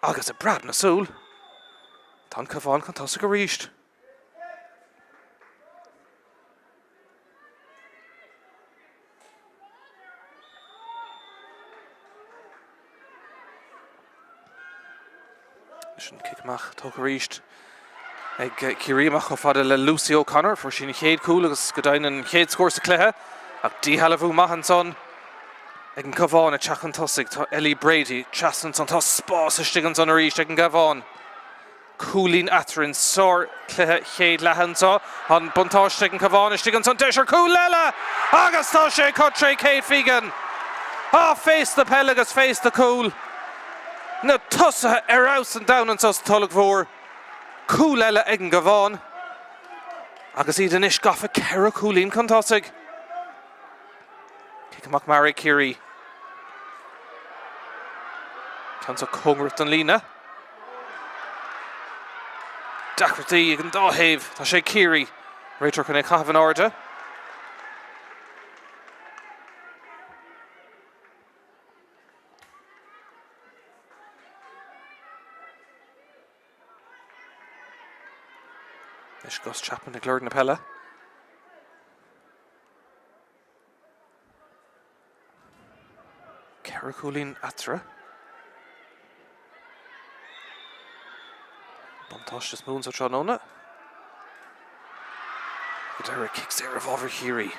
agus ag preab na súl, tá an Cabhán chun tosaigh arís. Anois an cic amach tógtha arís ag Ciarraí amach chomh fada le Lucy O'Connor. Fuair sí an chéad chúl agus go deimhin an chéad scór sa chluiche. Ach díshealbhú maith ansan ag an gCabhán ag teacht chun tosaigh. Tá Ellie Brady trasna ansan. Tá spás istigh ansan arís ag an gCabhán. Cúilín eatarthu, sárchluiche chéad leatha anseo. An buntáiste ag an Cabhán istigh ansan, deis ar chúl eile agus tá sé acu tré Kate Fegan. Á, féasta peile agus féasta cúl. Na tosaithe ar fheabhas an domhan anseo sa Tulaigh Mhór. Cúl eile ag an gCabhán agus iad anois gafa 4 chúilín chun tosaigh. Cic amach mear ag Ciarraí. Ceann seo cóngarach don líne. Deacrachtaí ag an dá thaobh. Tá sé ag Ciarraí. Réiteoir chun é a chaitheamh in airde. Anois Gus Chapman ag lorg na peile. 4 chúilín eatarthu. Buntáiste is mó anseo tráthnóna. Go deireadh, cic saor i bhfabhar Chiarraí.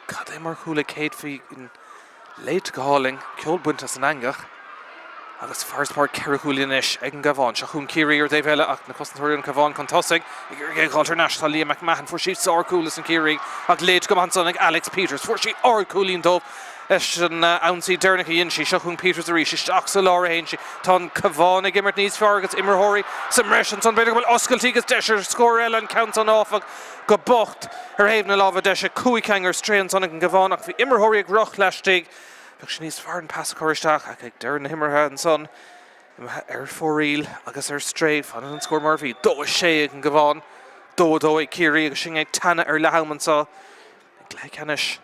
Cad é mar chúl ag Kate Fegan. Léite go hálainn, ceol bainte as an eangach agus farasbarr 4 chúilín anois ag an gCabhán. Seo chugainn Ciarraí ar an dtaobh eile ach na cosantóirí ón Cabhán chun tosaigh ag iarraidh é a dh'fháilt thar n-ais. Tá Leah McMahon, fuair sí sárchúl leis na Ciarraígh ach léite go maith ansan ag Alex Peters. Fuair sí ardchúilín dóibh leis an ionsaí deireanach a dhein sí. Seo chugainn Peters arís, isteach sa lár a théann sí. Tá an Cabhán ag imirt níos fearr agus imreoirí sa mbreis ansan. B'fhéidir go bhfuil oscailtí agus deis ar scór eile an ceann san áfach. Go bocht ar thaobh na láimhe deise, 5 ceann ar strae ansan ag an gCabhán ach bhí imreoirí ag rith laistigh. Bheadh sé níos fearr an pas a chur isteach ach ag deireadh na himeartha ansan, imithe ar fóraoil agus ar strae. Fanann an scór mar a bhí, 2-6 ag an gCabhán, 2-2 ag Ciarraí agus sinn ag teannadh ar leath-am anseo i gcluiche ceannais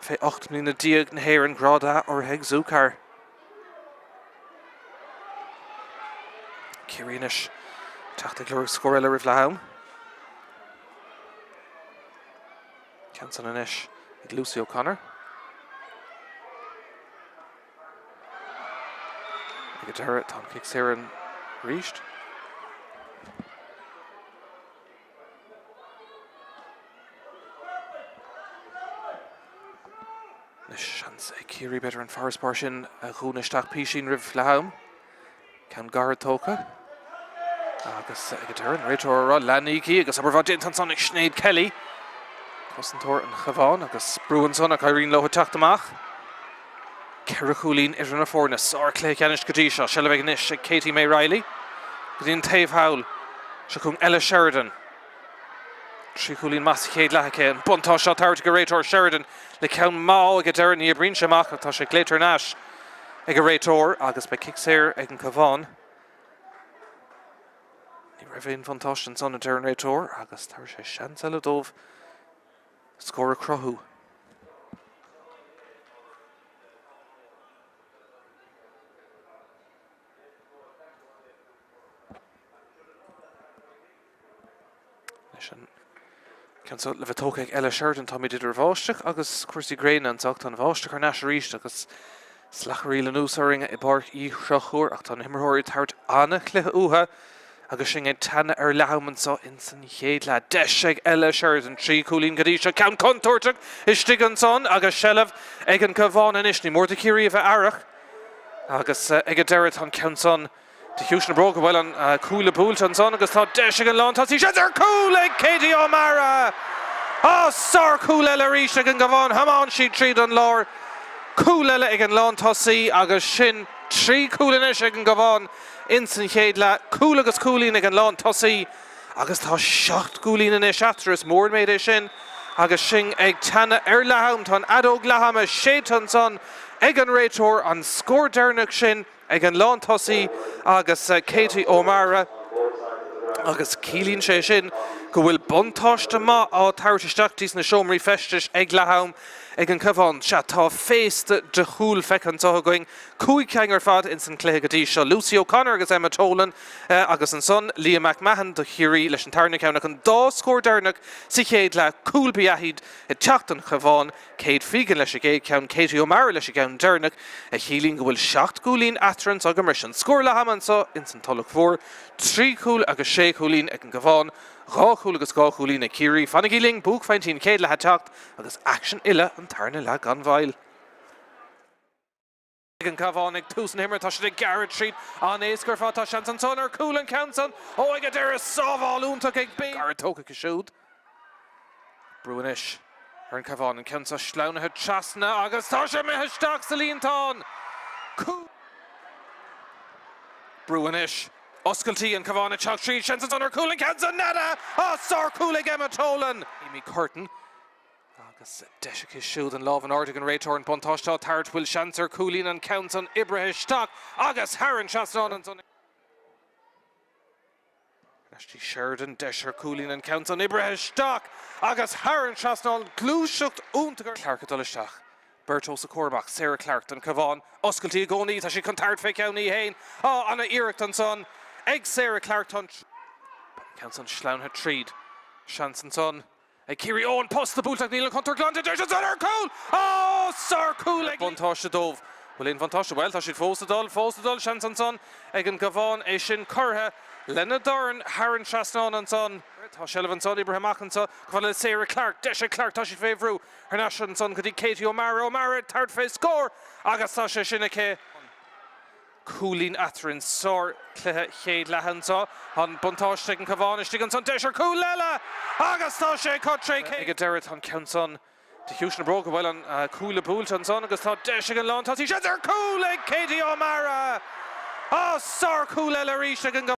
fé 18 mbliana na hÉireann, Grád A, urraithe ag Zúcar. Ciarraí anois ag teacht ag lorg scór eile roimh leath-am. Ceann san anois ag Lucy O'Connor. Ag an deireadh tá an cic saor arís. Anois seans ag Ciarraí b'fhéidir an farasbarr sin a dhúnadh isteach písín roimh leath am. Ceann gairid tógtha agus ag an deireadh an réiteoir á rá leanaígí agus obair mhaith déanta ansan ag Sinéad Kelly. Cosantóir an Chabháin agus brú ansan ach éiríonn leo teacht amach. Ceithre chúilín idir na foirne. Sár-chluiche ceannais go dtí seo. Seilbh anois ag Katie May Reilly go dtí an taobh thall. Seo chugainn Ella Sheridan. Trí chúilín maith sa chéad leath aici. An buntáiste á tabhairt ag an réiteoir Sheridan le ceann maith ag an deireadh. Ní oibríonn sé amach ach tá sé glaoite thar n-ais ag an réiteoir agus beidh cic saor ag an Cabhán. Ní raibh aon bhuntáiste ansan, a deir an réiteoir, agus tabharfaidh sé seans eile dóibh scór a chruthú. Leis an ceann seo le bheith tógtha ag Ella Sheridan, táimid idir bháisteach agus cúrsaí gréine anseo. Tá an bháisteach thar n-ais arís agus slachairíl anuas orainn i bPáirc Uí Chonchúir ach tá na himreoirí ag tabhairt an-chluiche uathu agus sinn ag teannadh ar leath-am anseo ins an chéad leath. Deis ag Ella Sheridan, 3 chúilín go dtí seo, ceann contúirteach istigh ansan agus seilbh ag an Cabhán anois. Ní mór do Chiarraí a bheith aireach agus ag an deireadh tá an ceann san De chiumhais na bróige bhfuil an cuaille buailte ansan agus tá deis ag an lántosaí seans ar chúl ag Katie O'Mara! Á, sár-chúl eile arís ag an gCabhán, thiomáin sí tríd an lár. Cúl eile ag an lántosaí agus sin 3 chúl anois ag an gCabhán ins an chéad leath. Cúl agus cúilín ag an lántosaí agus tá 7 gcúilín anois eatarthu, is mór an méid é sin agus sinn ag teannadh ar leath-am. Tá an fheadóg leath-ama séidte ansan ag an réiteoir, an scór deireanach sin. ag an lántosaí agus Katie O'Mara agus ciallaíonn sé sin go bhfuil buntáiste maith á tabhairt isteach dtí sna seomraí feistis ag leath-am ag an Cabhán. Sea, tá féasta de chúil feicthe anseo againn, 5 cinn ar fad ins an cluiche go dtí seo. Lucy O'Connor agus Emma Tolan agus ansan Leah McMahon do Chiarraí leis an tarna ceann ach an dá scór deireanach sa chéad leath, cúil ba ea iad ag teacht don Chabhán. Kate Fegan leis an gcéad cheann, Katie O'Mara leis an gceann deireanach, a chiallaíonn go bhfuil 7 gcúilín eatarthu anseo go mbris an scór leath ama anseo ins an Tulach Mhór, 3 chúl agus 6 chúilín ag an gCabhán, 2 chúl agus 2 chúilín ag Ciarraí. Fanaigí linn, buaicphointí an chéad leath ag teacht agus aicsean uile an tarna leath gan mhoill. Ag an gCabhán ag tús na himeartha, tá siad ag gearradh tríd an-éasca ar fad, tá seans ansan ar chúl an ceann san, ó ag an deireadh, sábháil iontach ag Bean. Gairid tógtha aici siúd. Brú anois ar an Cabhán, an ceann seo sleamhnaithe trasna agus tá sé imithe isteach sa líontán! Cúl. Brú anois. Oscailtí, an Cabhán ag teacht tríd, seans ansan ar chúl an ceann san, nada! Á, sár-chúl ag Emma Tolan! Amy Curtin. Agus deis aici siúd an lámh in airde ag an réiteoir, an buntáiste á tabhairt, bhfuil seans ar chúilín an ceann san oibrithe isteach agus thar an trasnán ansan. Ar ais dtí Sheridan, deis ar chúilín an ceann san oibrithe isteach agus thar an trasnán, gluaiseacht iontach ar. Clarke ag dul isteach, beirt os a comhair amach, Sarah Clarke don Chabhán, oscailtí i gcónaí, tá sí chun tabhairt fé cheann í fhéin, á, ana-iarracht ansan ag Sarah Clarke, tá an ceann san sleamhnaithe tríd, seans ansan. Ag Ciarraí ó an posta buailte ach níl an chontúirt glanta. Deis ansan ar chúl! Ó! Sár-chúl ag. Buntáiste dóibh. Bhfuil aon bhuntáiste? Bhuel, tá siad fós ag dul, fós ag dul. Seans ansan ag an gCabhán, é sin curtha lena dorn thar an trasnán ansan. Tá seilbh ansan oibrithe amach anso chomh fada le Sarah Clarke. Deis ag Clarke, tá sí fé bhrú. Thar n-ais ansan go dtí Katie O'Mara. O'Mara ag tabhairt fé scór agus tá sé sin aici. Cúilín eatarthu, sár-chluiche chéad leath anseo. An buntáiste ag an Cabhán istigh ansan, deis ar chúl eile agus tá sé acu tré Ag an deireadh tá an ceann san de chiumhais na bróige, bhuel an cuaille buailte ansan agus tá deis ag an lántosaí, seans ar chúl ag Katie O'Mara! Á, sár-chúl eile arís ag an.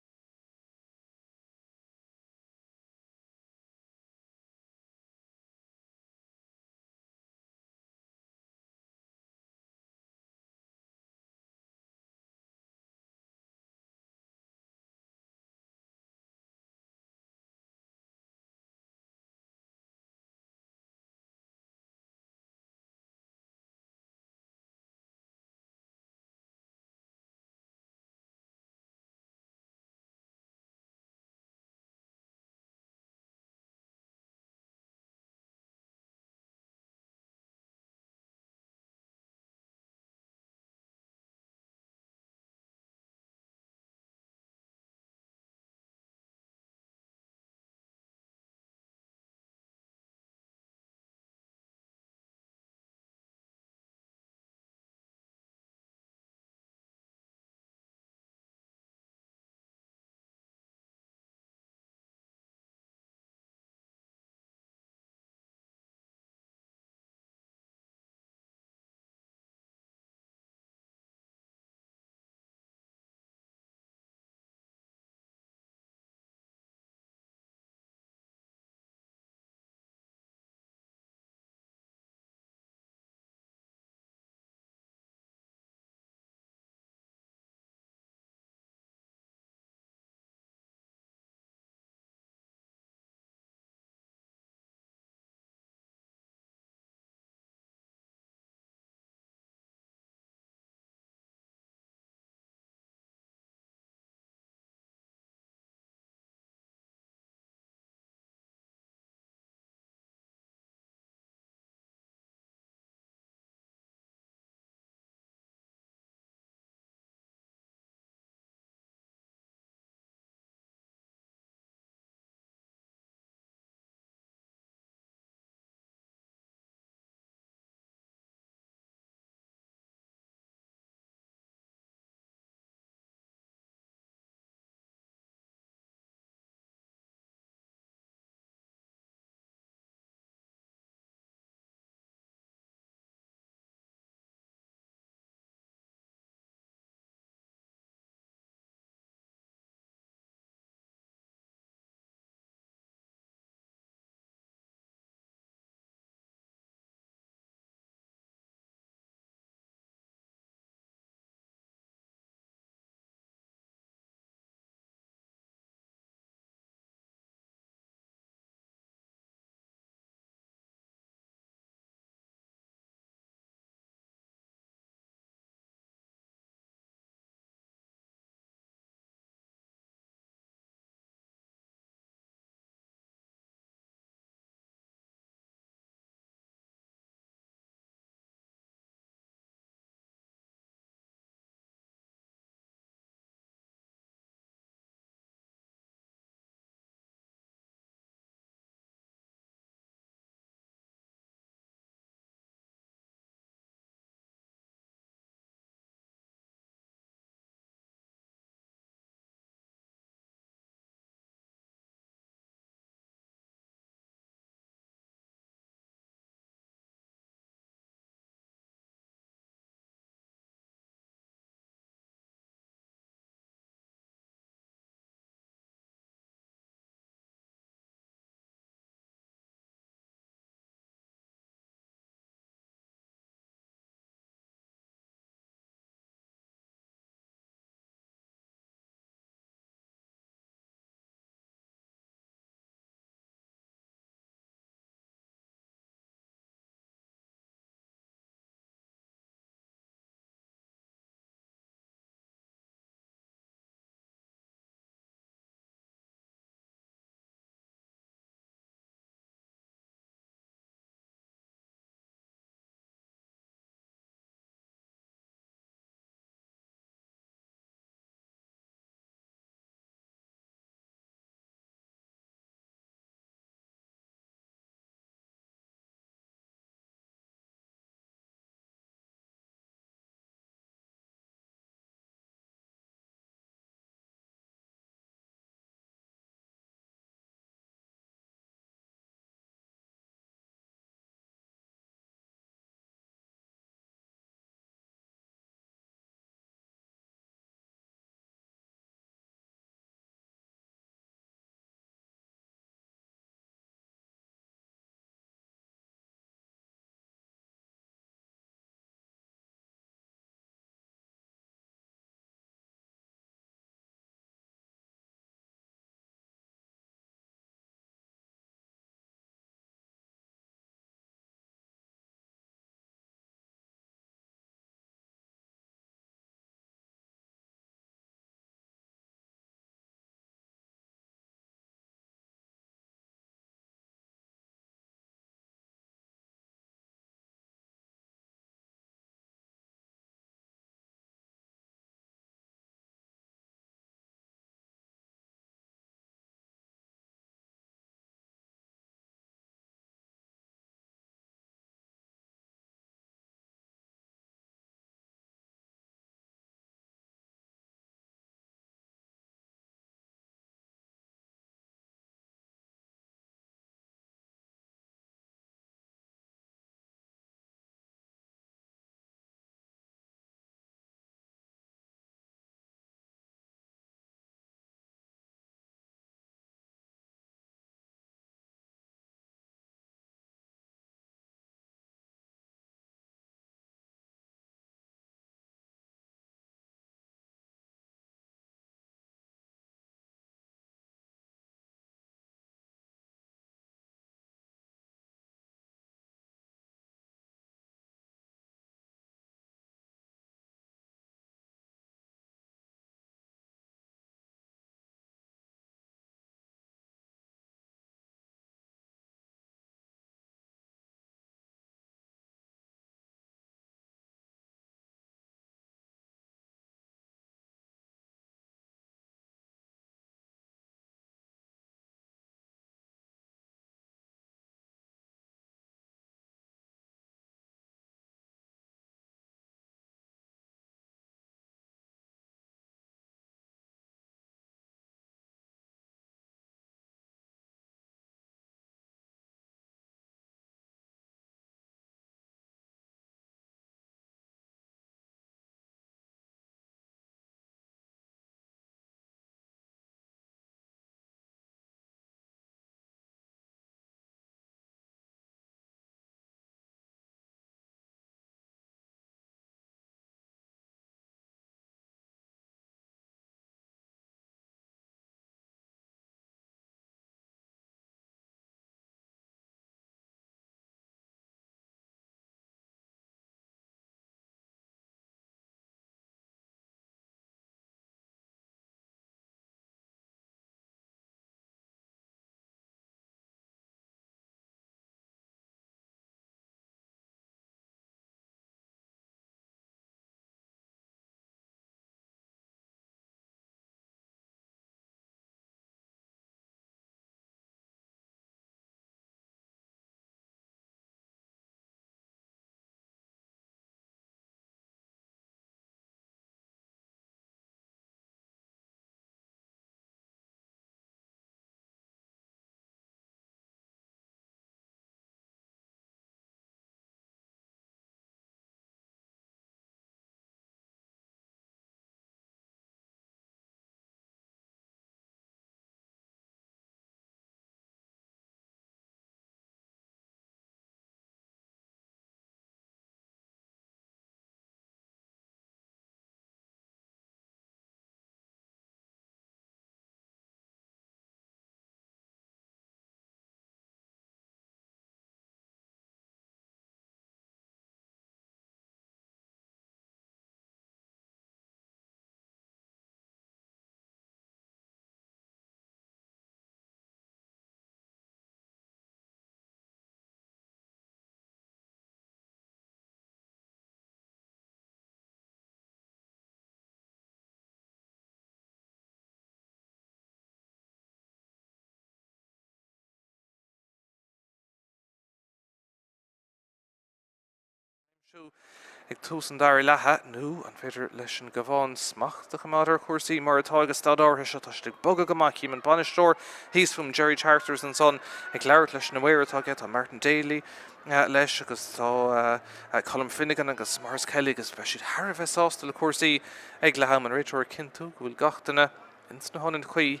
Ag tús an dara leatha, nó an féidir leis an gCabhán smacht a choimeád ar chúrsaí mar atá ag an staid áirithe seo? Tá siad ag bogadh go maith. Cím an bainisteoir thíos fúm, Gerry Charters, ansan ag labhairt leis na maoir atá aige. Tá Martin Daly leis agus tá Colm Finnegan agus Maurice Kelly agus beidh siad thar a bheith sásta le cúrsaí ag leath am. An réiteoir ag cinntiú go bhfuil gach duine ins na hionaid chuí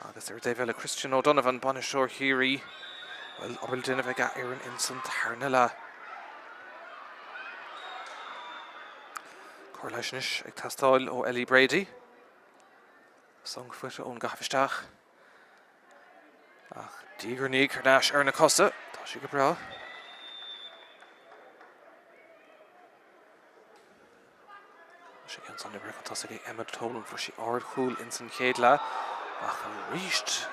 agus ar an dtaobh eile Christian O'Donovan, bainisteoir Chiarraí, bhuel, obair le déanamh ag a fhoireann ins an tarna leath. Cóir leighis anois ag teastáil ó Ellie Brady. Songfhoot ón gcaitheamh isteach. Ach diaidh ar ndiaidh thar n-ais ar na cosa. Tá sí go breá. Tá sé ansan oibrithe chun tosaigh ag Emma Tolan. Fuair sí ardchúl ins an chéad leath ach arís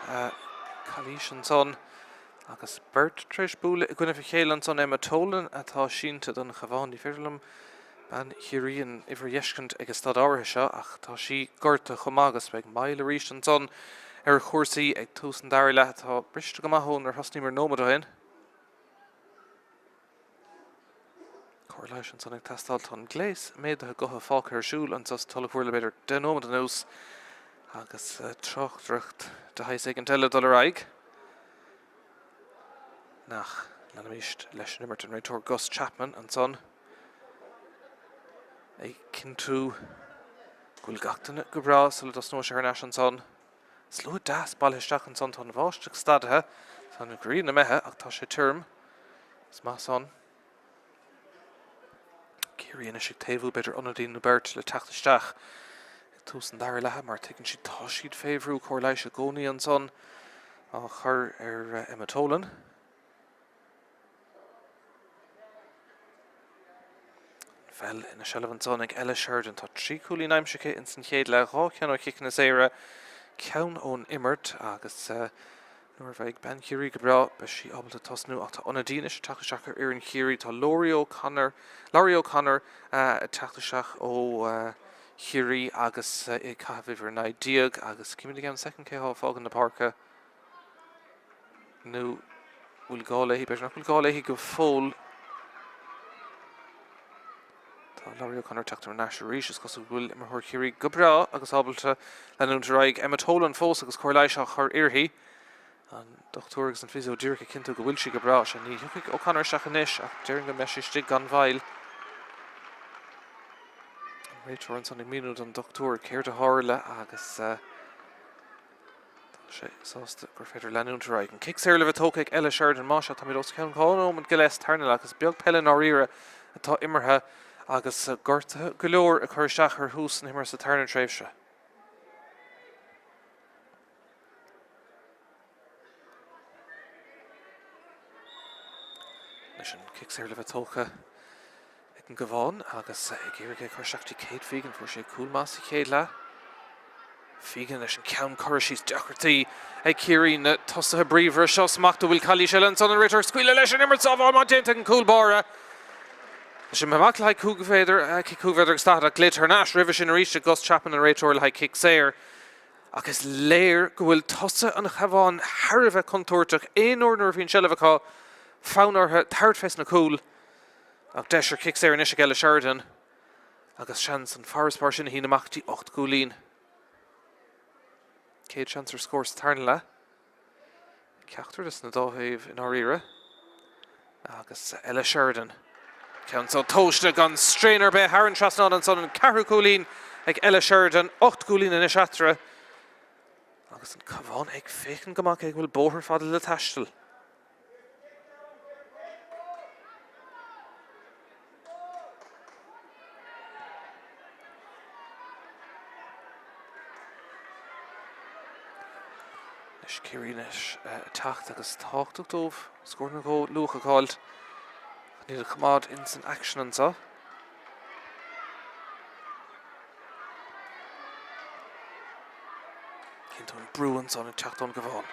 calaois ansan agus beirt tar éis bualadh i gcoinnibh a chéile ansan. Emma Tolan atá sínte don Chabhán. Ní féidir liom bean Chiarraí an uimhir a dh'fheiscint ag an staid áirithe seo ach tá sí gortaithe chomh maith agus beidh moill arís ansan ar chúrsaí ag tús an dara leath atá briste go maith ó nuair a thosnaíomar nóiméad ó shin. Cóir leighis ansan ag teastáil. Tá an gléas méadaithe gutha fágtha ar siúl anso sa Tulach Mhór le b'fhéidir 10 nóiméad anuas agus tráchtaireacht de shaghas éigint eile ag dul ar aghaidh. Nach leanaimis leis an imirt. An réiteoir Gus Chapman ansan ag cinntiú go bhfuil gach duine go breá sula dtosnóidh sé thar n-ais ansan. Slua deas bailithe isteach ansan. Tá an bháisteach stadaithe. Tá an ghrian imithe ach tá sé tirim. Is maith san. Ciarraí anois ag taobhú, b'fhéidir ionadaí nó beirt le teacht isteach ag tús an dara leatha mar tuigeann siad tá siad fé bhrú. Cóir leighis i gcónaí ansan á chur ar Emma Tolan. An pheil ina seilbh ansan ag Ella Sheridan. Tá 3 cúilín aimsithe aici ins an chéad leath, 2 cheann ó chiceanna saora, ceann ón imirt agus nuair a bheidh bean Chiarraí go breá beidh sí ábalta tosnú ach tá ionadaí anois ag teacht isteach ar fhoireann Chiarraí. Tá Laurie O'Connor, Laurie O'Connor ag teacht isteach ó Chiarraí agus í ag caitheamh uimhir 19 agus címid i gceann soicind cé thá ag fágaint na páirce. Nó bhfuil gá léi? B'fhéidir nach bhfuil gá léi go fóill. Tá Laurie O'Connor ag teacht thar n-ais arís. Is cosúil go bhfuil imreoir Chiarraí go breá agus ábalta leanúint ar aghaidh. Emma Tolan fós agus cóir leighis á chur uirthi. An dochtúir agus an physio díreach ag cinntiú go bhfuil sí go breá. Sea, ní thiocfaidh O'Connor isteach anois ach déarfainn go mbeidh sí istigh gan mhoill. An réiteoir ansan ag míniú don dochtúir céard a tharla agus Tá sé sásta gur féidir leanúint ar aghaidh. An cic saor le bheith tógtha ag Ella Sheridan. Más ea, táimid os cionn 2 nóiméad go leith sa tarna leath agus beag peile i ndáiríre atá imeartha agus gortuithe go leor ag cur isteach ar thús na himeartha sa tarna tréimhse. Anois an cic saor le bheith tógtha ag an gCabhán agus ag iarraidh é a chur isteach dtí Kate Fegan. Fuair sé cúl maith sa chéad leath. Fegan leis an ceann curtha síos deacrachtaí ag Ciarraí na tosaithe bríomhara seo a smachtú. Bhfuil calaois eile ansan an réiteoir ag scaoileadh leis an imirt sábháil maith déanta ag an cúl báire. Tá sé amach le haghaidh 5 mhéadar, cic 5 mhéadar agus 40 ach glaoite thar n-ais roimhe sin arís ag Gus Chapman an réiteoir le haghaidh cic saor. Ach is léir go bhfuil tosaithe an Chabháin thar a bheith contúirteach aon uair nuair a bhíonn seilbh acu, fonn orthu tabhairt fés na cúil. Ach deis ar chic saor anois ag Ella Sheridan agus seans an farasbarr sin a shíneadh amach dtí 8 gcúilín. Céad seans ar scór sa tarna leath. Ceachtar des na dá thaobh i ndáiríre. Agus Ella Sheridan. Ceann so tomhaiste gan straon ar bith thar an trasnán ansan an ceathrú cúilín ag Ella Sheridan. 8 gcúilín anois eatarthu. Agus an Cabhán ag féachaint go maith cé go bhfuil bóthar fada le taisteal. Anois Ciarraí anois ag teacht agus tábhachtach dóibh scór nó dhó luath a fháilt chun iad a choimeád ins an aicsean anseo. Cinnte an brú ansan ag teacht ón gCabhán.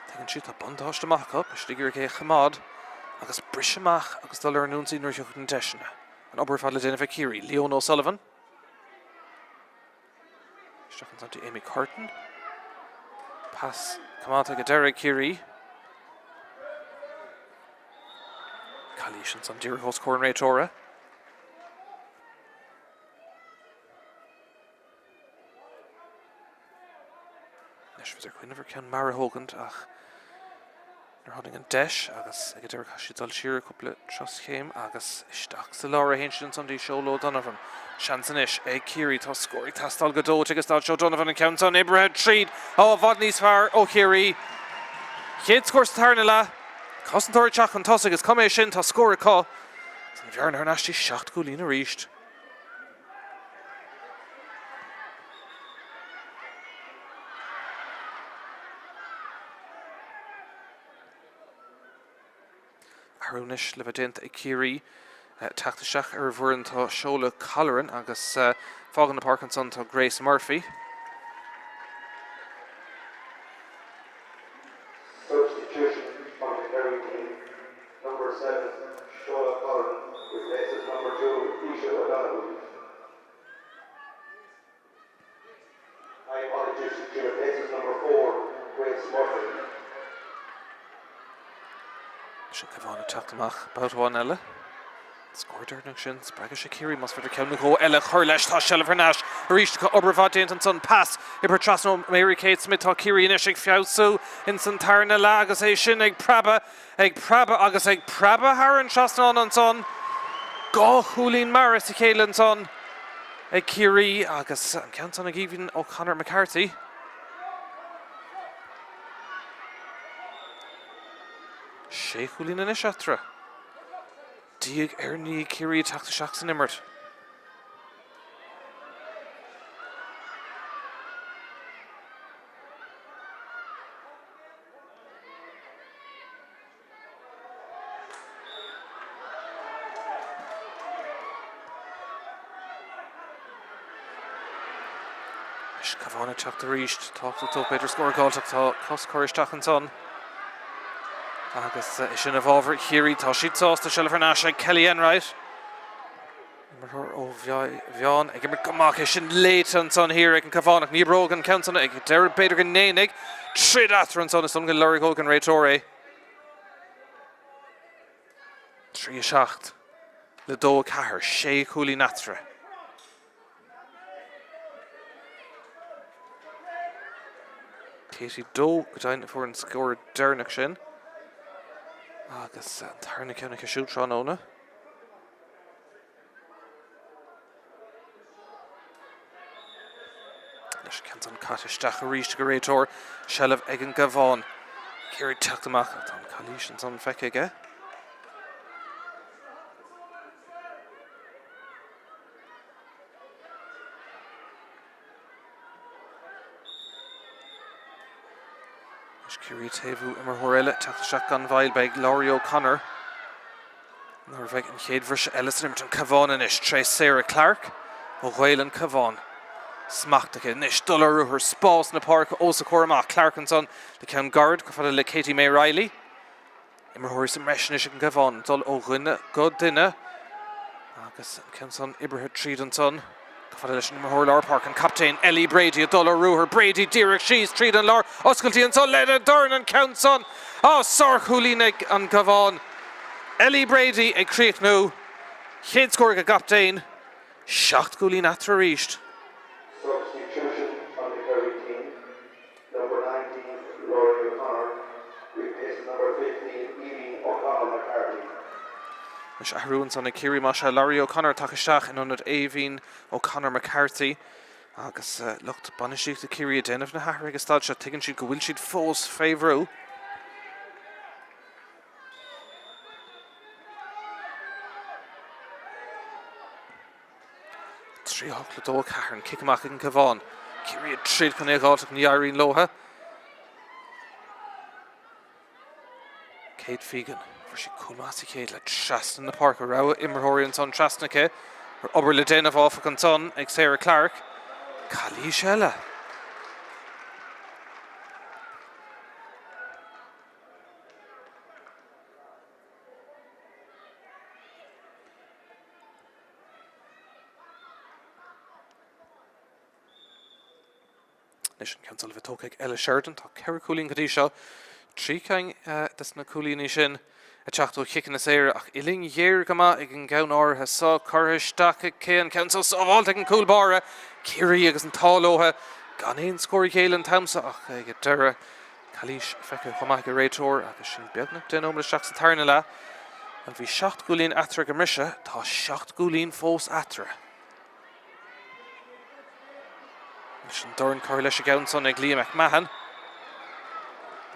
Tuigeann siad tá buntáiste maith acu, beidh siad ag iarraidh é a choimeád agus briseadh amach agus dul ar an ionsaí nuair a thiocfaidh na deiseanna. An obair ar fad le déanamh ag Ciarraí. Leona O'Sullivan. Isteach ansan dtí Amy Curtin. Pas coimeádta ag an deireadh ag Ciarraí. Calaois ansan díreach os comhair an réiteora. Anois bhíodar ag cuimhneamh ar ceann mear a thógaint ach níor tháinig an deis agus ag an deireadh chaith siad dul siar cúpla troschéim agus isteach sa lár a théann siad ansan dtí Seol O'Donovan. Seans anois ag Ciarraí, tá scór ag teastáil go dóite agus stad O'Donovan an ceann san oibrithe tríd, ó i bhfad níos fearr ó Chiarraí. Chéad scór sa tarna leath, cosantóir ag teacht chun tosaigh, is cuma é sin, tá scór acu. Is an bhearna thar n-ais dtí 7 gcúilín arís. Athrú anois le bheith déanta ag Ciarraí. Teacht isteach ar an bhfoireann tá Seola Colleran agus fágann na páirc ansan tá Grace Murphy. Substitution on the Kerry team, number 7, Seola Colleran replaces number 2, Aoise O'Donoghue. My apologies, she replaces number 4, Grace Murphy. Sin Cabhán ag teacht amach babhta amháin eile. Scór deireanach sin, spreagfaidh sé Ciarraí más féidir ceann nó dhó eile a chur leis. Tá seilbh thar n-ais arís acu, obair mhaith déanta ansan, pas oibrithe trasna ó Mary Kate Smith. Tá Ciarraí anois ag feabhsú ins an tarna leath agus é sin ag preabadh, ag preabadh agus ag preabadh thar an trasnán ansan. 2 chúilín mear as a chéile ansan ag Ciarraí agus an ceann san ag Aoibhinn O'Connor McCarthy. Sé chúilín anois eatarthu. Diaidh ar ndiaidh Ciarraí ag teacht isteach san imirt. Anois Cabhán ag teacht arís. Tábhachtach dóibh b'fhéidir scór a fháilt ach tá cos curtha isteach ansan. Agus é sin i bhfabhar Chiarraí. Tá siad sásta seilbh thar n-ais ag Kelly Enright. Imreoir ó Mheán ag imirt go maith é sin léite ansan thiar ag an Cabhánach. Ní oibreoidh an ceann san ag deireadh b'fhéidir go ndéanfaidh. Troid eatarthu ansan is dóigh liom go lorgóidh an réiteoir é. 3 7 le 2 4, sé chúilín eatarthu. Katie Doe go deimhin a fuair an scór deireanach sin agus an tarna ceann aici siúd tráthnóna. Anois an ceann san caite isteach arís ag an réiteoir. Seilbh ag an gCabhán. Ag iarraidh teacht amach. Tá an calaois ansan feicthe aige. Anois Ciarraí ag taobhú imreoir eile teacht isteach gan mhoill. Beidh Laurie O'Connor nuair a bheidh an chéad bhriseadh eile san imirt. An Cabhán anois tré Sarah Clarke ó Ghaeil an Cabhán. Smacht aici anois dul ar ruathar spás na páirce os a comhair amach. Clarke ansan le ceann gairid chomh fada le Katie May Reilly. Imreoirí sa mbreis anois ag an gCabhán, dul ó dhuine go duine agus an ceann san oibrithe tríd ansan. Chomh fada leis an imreoir lár páirce, an captaen Ellie Brady ag dul ar ruathar. Brady díreach síos tríd an lár, oscailtí ansan lena dorn an ceann san. Á, sárchúilín ag an gCabhán. Ellie Brady ag críochnú. Chéad scór ag an gcaptaen. 7 gcúilín eatarthu arís. Substitution on the Kerry team. Number 19, Laurie O'Connor, replaces number 15, Aoibhinn O'Connor McCarthy. Anois athrú ansan ag Ciarraí más ea Laurie O'Connor ag teacht isteach in ionad Aoibhinn O'Connor McCarthy agus lucht bainistíochta Ciarraí ag déanamh na hathruithe ag an staid seo. Tuigeann siad go bhfuil siad fós fé bhrú. 3 8 le 2 4, an cic amach ag an Cabhán. Ciarraí ag troid chun é a dh'fháilt ach ní éiríonn leotha. Kate Fegan, fuair sí cúl maith as a chéile trasna na páirce. Rogha imreoirí ansan trasna aici. Obair le déanamh áfach ansan ag Sarah Clarke. Calaois eile. Anois an ceann san le bheith tógtha ag Ella Sheridan. Tá 4 cúilín go dtí seo. 3 cinn des na cúilíní sin. Ag teacht ó chiceanna saora ach uillinn ghéar go maith ag an gceann áirithe seo. Curtha isteach aici an ceann seo sábháilte ag an gcúl báire, Ciarraí agus an t-ádh leo gan aon scór a ghéilleadh an t-am seo ach ag an deireadh calaois feicthe chomh maith ag an réiteoir agus sinn beagnach 10 nóiméad isteach sa tarna leath. Bhuel bhí 7 gcúilín eatarthu ag an mbriseadh, tá 7 gcúilín fós eatarthu. Anois an dorn curtha leis an gceann san ag Leah McMahon.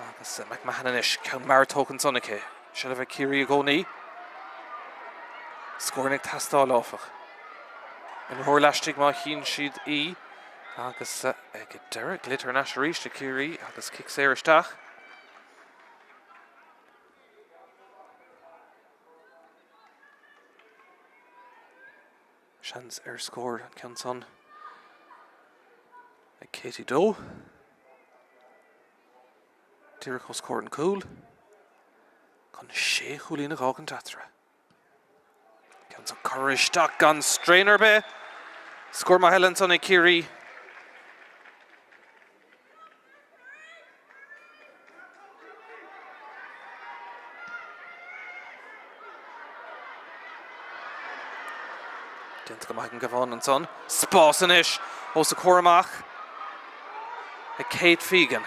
Agus McMahon anois, ceann mear tógtha ansan aici. Seilbh ag Ciarraí i gcónaí. Scóranna ag teastáil áfach. Imreoir laistigh má chíonn siad í. Agus ag deireadh, glaoite thar n-ais arís ag Ciarraí agus cic saor isteach. Seans ar scór an ceann san ag Katie Doe. Díreach os comhair an cúl. Chun sé chúilín a dh'fhágaint eatarthu. Ceann san curtha isteach gan straon ar bith. Scór maith eile ansan ag Ciarraí. Déanta go maith ag an gCabhán ansan. Spás anois os a comhair amach ag Kate Fegan.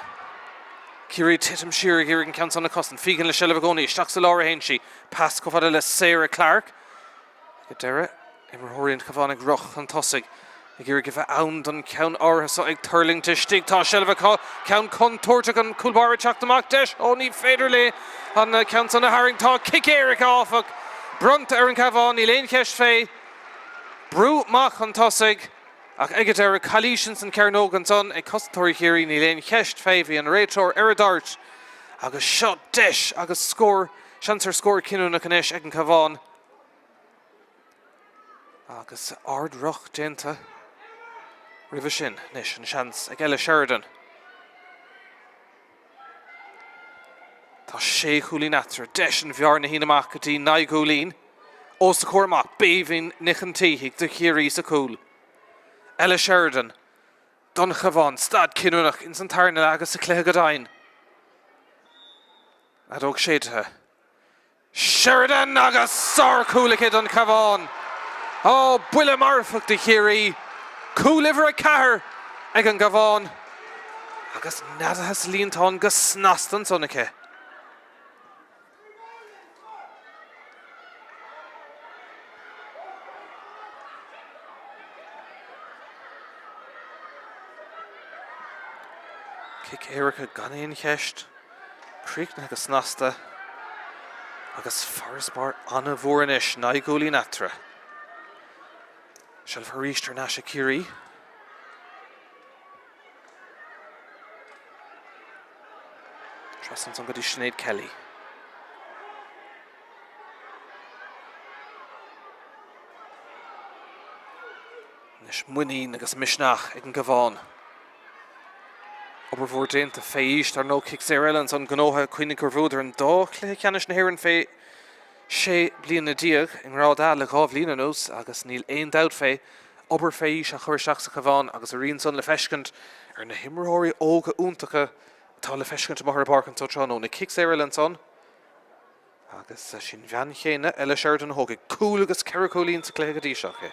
Ciarraí ag titim siar ag iarraidh an ceann san a chosaint. Fegan le seilbh i gcónaí. Isteach sa lár a théann sí. Pas chomh fada le Sarah Clarke. Ag deireadh, imreoirí an Chabháin ag rith chun tosaigh, ag iarraidh a bheith ann don cheann áirithe seo ag tuirlingt istigh. Tá seilbh acu, ceann contúirteach, an cúl báire ag teacht amach, deis, ó ní féidir léi an ceann san a tharraingt. Tá cic éirice, áfach, bronnta ar an Chabhán, níl aon cheist fé. Brú maith chun tosaigh, ach ag an deireadh, calaois ins an chearnóg ansan ag cosantóirí Chiarraí, níl aon cheist fé, bhí an réiteoir ar a dtoirt agus seo deis agus scór, seans ar scór cinniúnach anois ag an Chabhán. Agus ard-rith déanta roimhe sin. Anois an seans ag Ella Sheridan. Tá sé chúilín eatarthu. Deis an bhearna a shíneadh amach go dtí 9 gcúilín. Os a comhair amach, Béibhinn Nic an tSíthigh do Chiarraí sa chúl. Ella Sheridan don Chabhán. Stad cinniúnach ins an tarna leath agus sa chluiche go deimhin. Fheadóg séidthe. Sheridan agus sár-chúl aici don Chabhán. Ó, buille marfach do Chiarraí. Cúl uimhir 4 ag an gCabhán agus neadaithe sa líontán go snasta ansan aici. Cic éirice gan aon cheist. Críochnaithe go snasta agus farasbarr an-mhór anois, 9 gcúilín eatarthu. Seilbh arís thar n-ais ag Ciarraí. Trasna ansan go dtí Sinéad Kelly. Anois muinín agus misneach ag an gCabhán. Obair mhór déanta fé aois, dar ndóigh, cic saor eile ansan gnóthaithe, cuimhnigh gur bhuadar an dá chluiche ceannais na hÉireann fé 16 bliana i ngrád A le 2 bhliain anuas agus níl aon dabht fé, obair fé aois á chur isteach sa Chabhán agus a rian san le feiscint ar na himreoirí óga iontacha atá le feiscint amuigh ar an bpáirc anso tráthnóna. Cic saor eile ansan. Agus sin an bhean chéanna, Ella Sheridan, a thógfaidh cúl agus 4 chúilín sa chluiche go dtí seo aici.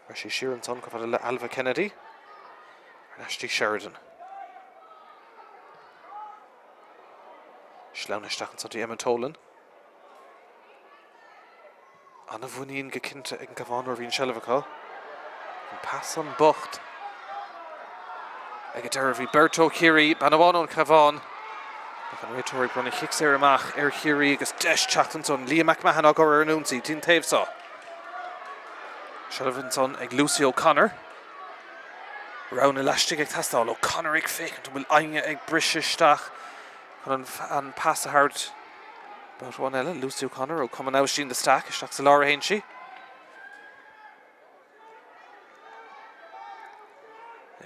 Chuir sí siar ansan chomh fada le Ailbhe Kennedy. Thar n-ais dtí Sheridan. Sleamhnaithe isteach ansan dtí Emma Tolan. An-mhuinín go cinnte ag an gCabhán nuair a bhíonn seilbh acu. An pas san bocht. Ag an deireadh bhí beirt ó Chiarraí, bean amháin ón Chabhán. Ach an réiteoir ag bronnadh chic saor amach ar Chiarraí agus deis teacht ansan. Leah McMahon á gcur ar an ionsaí dtí'n taobh seo. Seilbh ansan ag Lucy O'Connor. Roghanna laistigh ag teastáil. O'Connor ag féachaint an bhfuil éinne ag briseadh isteach chun an pas a thabhairt. Babhta amháin eile, Lucy O'Connor ó Chumann Aibhistín de Staic isteach sa lár a théann sí.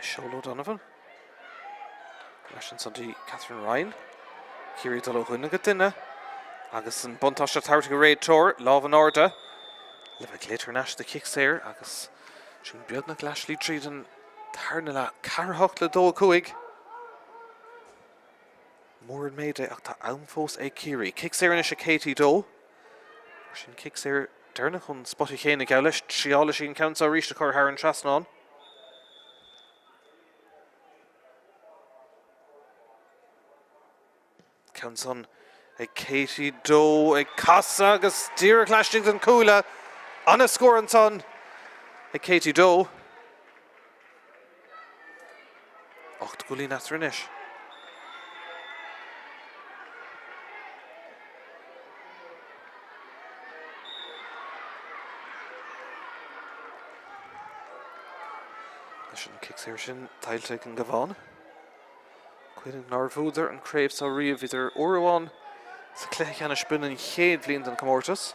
Seol O'Donovan. Leis ansan dtí Catherine Ryan. Ciarraí ag dul ó dhuine go duine. Agus an buntáiste á tabhairt ag an réiteoir, lámh in airde. Le bheith glaoite thar n-ais do chic saor agus sinn beagnach leathshlí tríd an tarna leath. 4-8 le 2-5. Mór an méid é ach tá am fós ag Ciarraí. Cic saor anois ag Katie Doe. Sin cic saor deireanach ón spota chéanna geall leis. Triálfaidh sí an ceann seo arís a chur thar an trasnán. Ceann san ag Katie Doe ag casadh agus díreach laistigh den cuaille. Ana-scór ansan ag Katie Doe. 8 gcúilín eatarthu anois. Leis an cic saor sin tuillte ag an gCabhán. Cuimhnigh nár bhuadar an craobh seo riamh, bhíodar uair amháin sa chluiche ceannais b'in an chéad bhliain den chomórtas.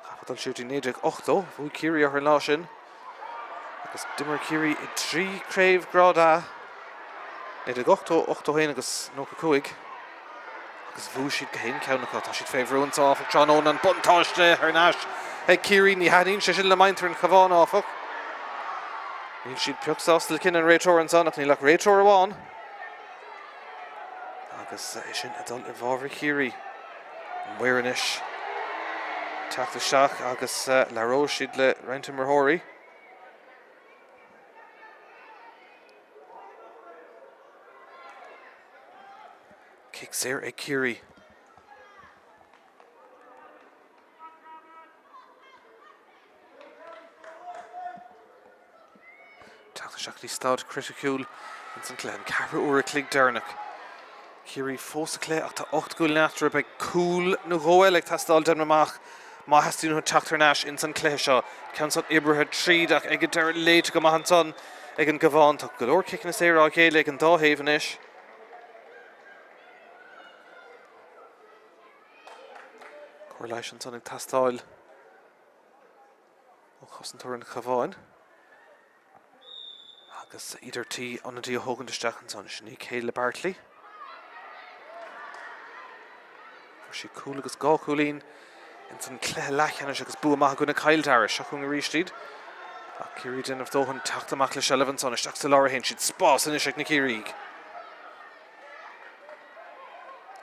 Chaithfeá dul siar dtí 1980, bhuaigh Ciarraí orthu an lá sin agus d'imir Ciarraí i dtrí chraobh Grád A, 1980, 81 agus 95, agus bhuaigh siad gach aon cheann acu. Tá siad fé bhrú anseo áfach tráthnóna, an buntáiste thar n-ais ag Ciarraí. Ní thaitníonn sé sin le muintir an Chabháin áfach. Níl siad pioc sásta le cinneadh an réiteora ansan ach níl ach réiteoir amháin. Agus é sin ag dul i bhfabhar Chiarraí. An maor anois ag teacht isteach agus labhróidh siad le roinnt imreoirí. Cic saor ag Ciarraí. Teacht isteach go dtí staid chriticiúil ins an cluiche, an ceathrú uair a chloig deireanach. Ciarraí fós sa chluiche ach tá 8 gcúilín eatarthu. Beidh cúl nó dhó eile ag teastáil déanaim amach má theastaíonn uathu teacht thar n-ais ins an cluiche seo. Ceann san oibrithe tríd ach ag an deireadh léite go maith ansan ag an gCabhán. Tá go leor ciceanna saora á ghéilleadh ag an dá thaobh anois. Cóir leighis ansan ag teastáil ó chosantóir an Chabháin agus iad ar tí ionadaí a thógaint isteach ansan. Sin í Kayla Bartley. Fuair sí cúl agus dhá chúilín ins an cluiche leathcheannais agus bua maith i gcoinne Cill Dara. Seo chugainn arís iad. Ach Ciarraí ag déanamh dóthain teacht amach le seilbh ansan isteach sa lár a théann siad. Spás anois ag na Ciarraígh.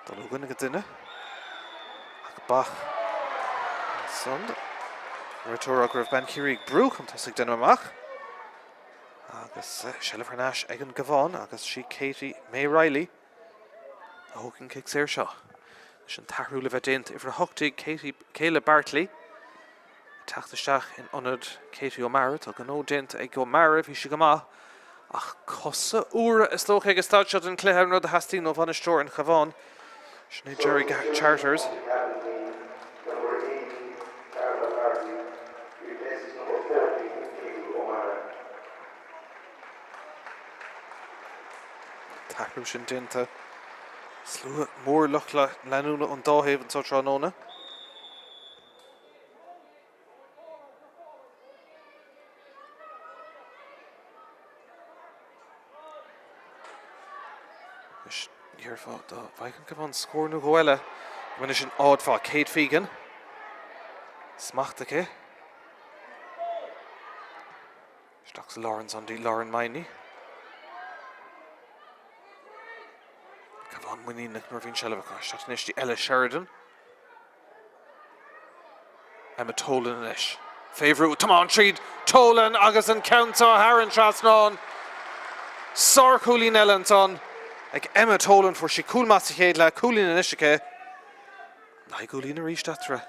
Dul ó dhuine go duine ach bac ansan. Réiteoir ag rá go raibh bean Chiarraí ag brú chun tosaigh déanaim amach. Agus seilbh thar n-ais ag an gCabhán agus sí Katie May Reilly a thógfaidh an cic saor seo. Leis an t-athrú le bheith déanta uimhir 18 Katie, Kayla Bartley ag teacht isteach in ionad Katie O'Mara. Tá gnó déanta ag O'Mara, bhí sí go maith ach cosa úra is dócha ag an staid seo den chluiche, an rud a theastaíonn ó bhainisteoir an Chabháin, sin é Gerry Charters. T-athrú sin déanta. Slua mór lucht leanúna ón dá thaobh anseo tráthnóna. Anois, déarfá dá bhfaigheadh an Cabhán scór nó dhó eile, go mbeidh sin ard fá Kate Fegan. Smacht aici. Isteach sa lár ansan dtí Lauren Miney. Cabhán muiníneach nuair a bhíonn seilbh acu. Isteach anois dtí Ella Sheridan. Emma Tolan anois. Fé bhrú, tiomáint tríd Tolan agus an ceann seo thar an trasnán. Sárchúilín eile ansan ag Emma Tolan. Fuair sí cúl maith sa chéad leath, cúilín anois aici. Naoi gcúilín arís eatarthu.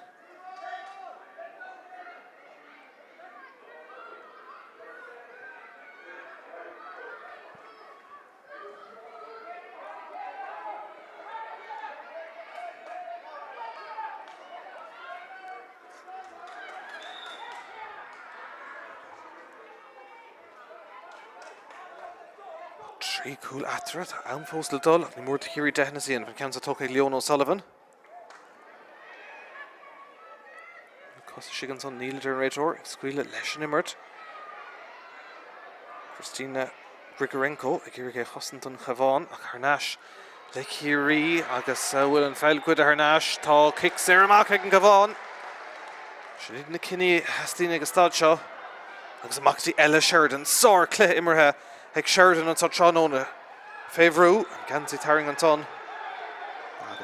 Trí chúl eatarthu, tá am fós le dul ach ní mór do Chiarraí deicheanna a dhéanamh. An ceann seo tógtha ag Leon O'Sullivan. Cosa istigh ansan, níl a deir an réiteoir, ag scaoileadh leis an imirt. Kristina Grigorenko ag iarraidh é a chosaint don Chabhán ach thar n-ais le Ciarraí agus bhfuil an pheil goidte thar n-ais. Tá cic saor amach ag an gCabhán. Sin iad na cinní a theastaíonn ag an staid seo agus amach go dtí Ella Sheridan. Sár chluiche imeartha ag Sheridan anseo tráthnóna. Fé bhrú, an geansaí tarraingthe ansan.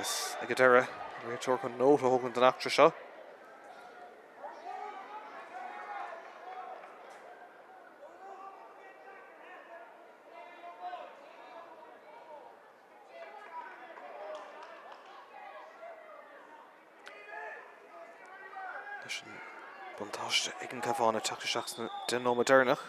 Agus ag an deireadh, an réiteoir chun nóta a thógaint den eachtra seo. Leis an buntáiste ag an gCabhán ag teacht isteach sna 10 nóiméad deireanach.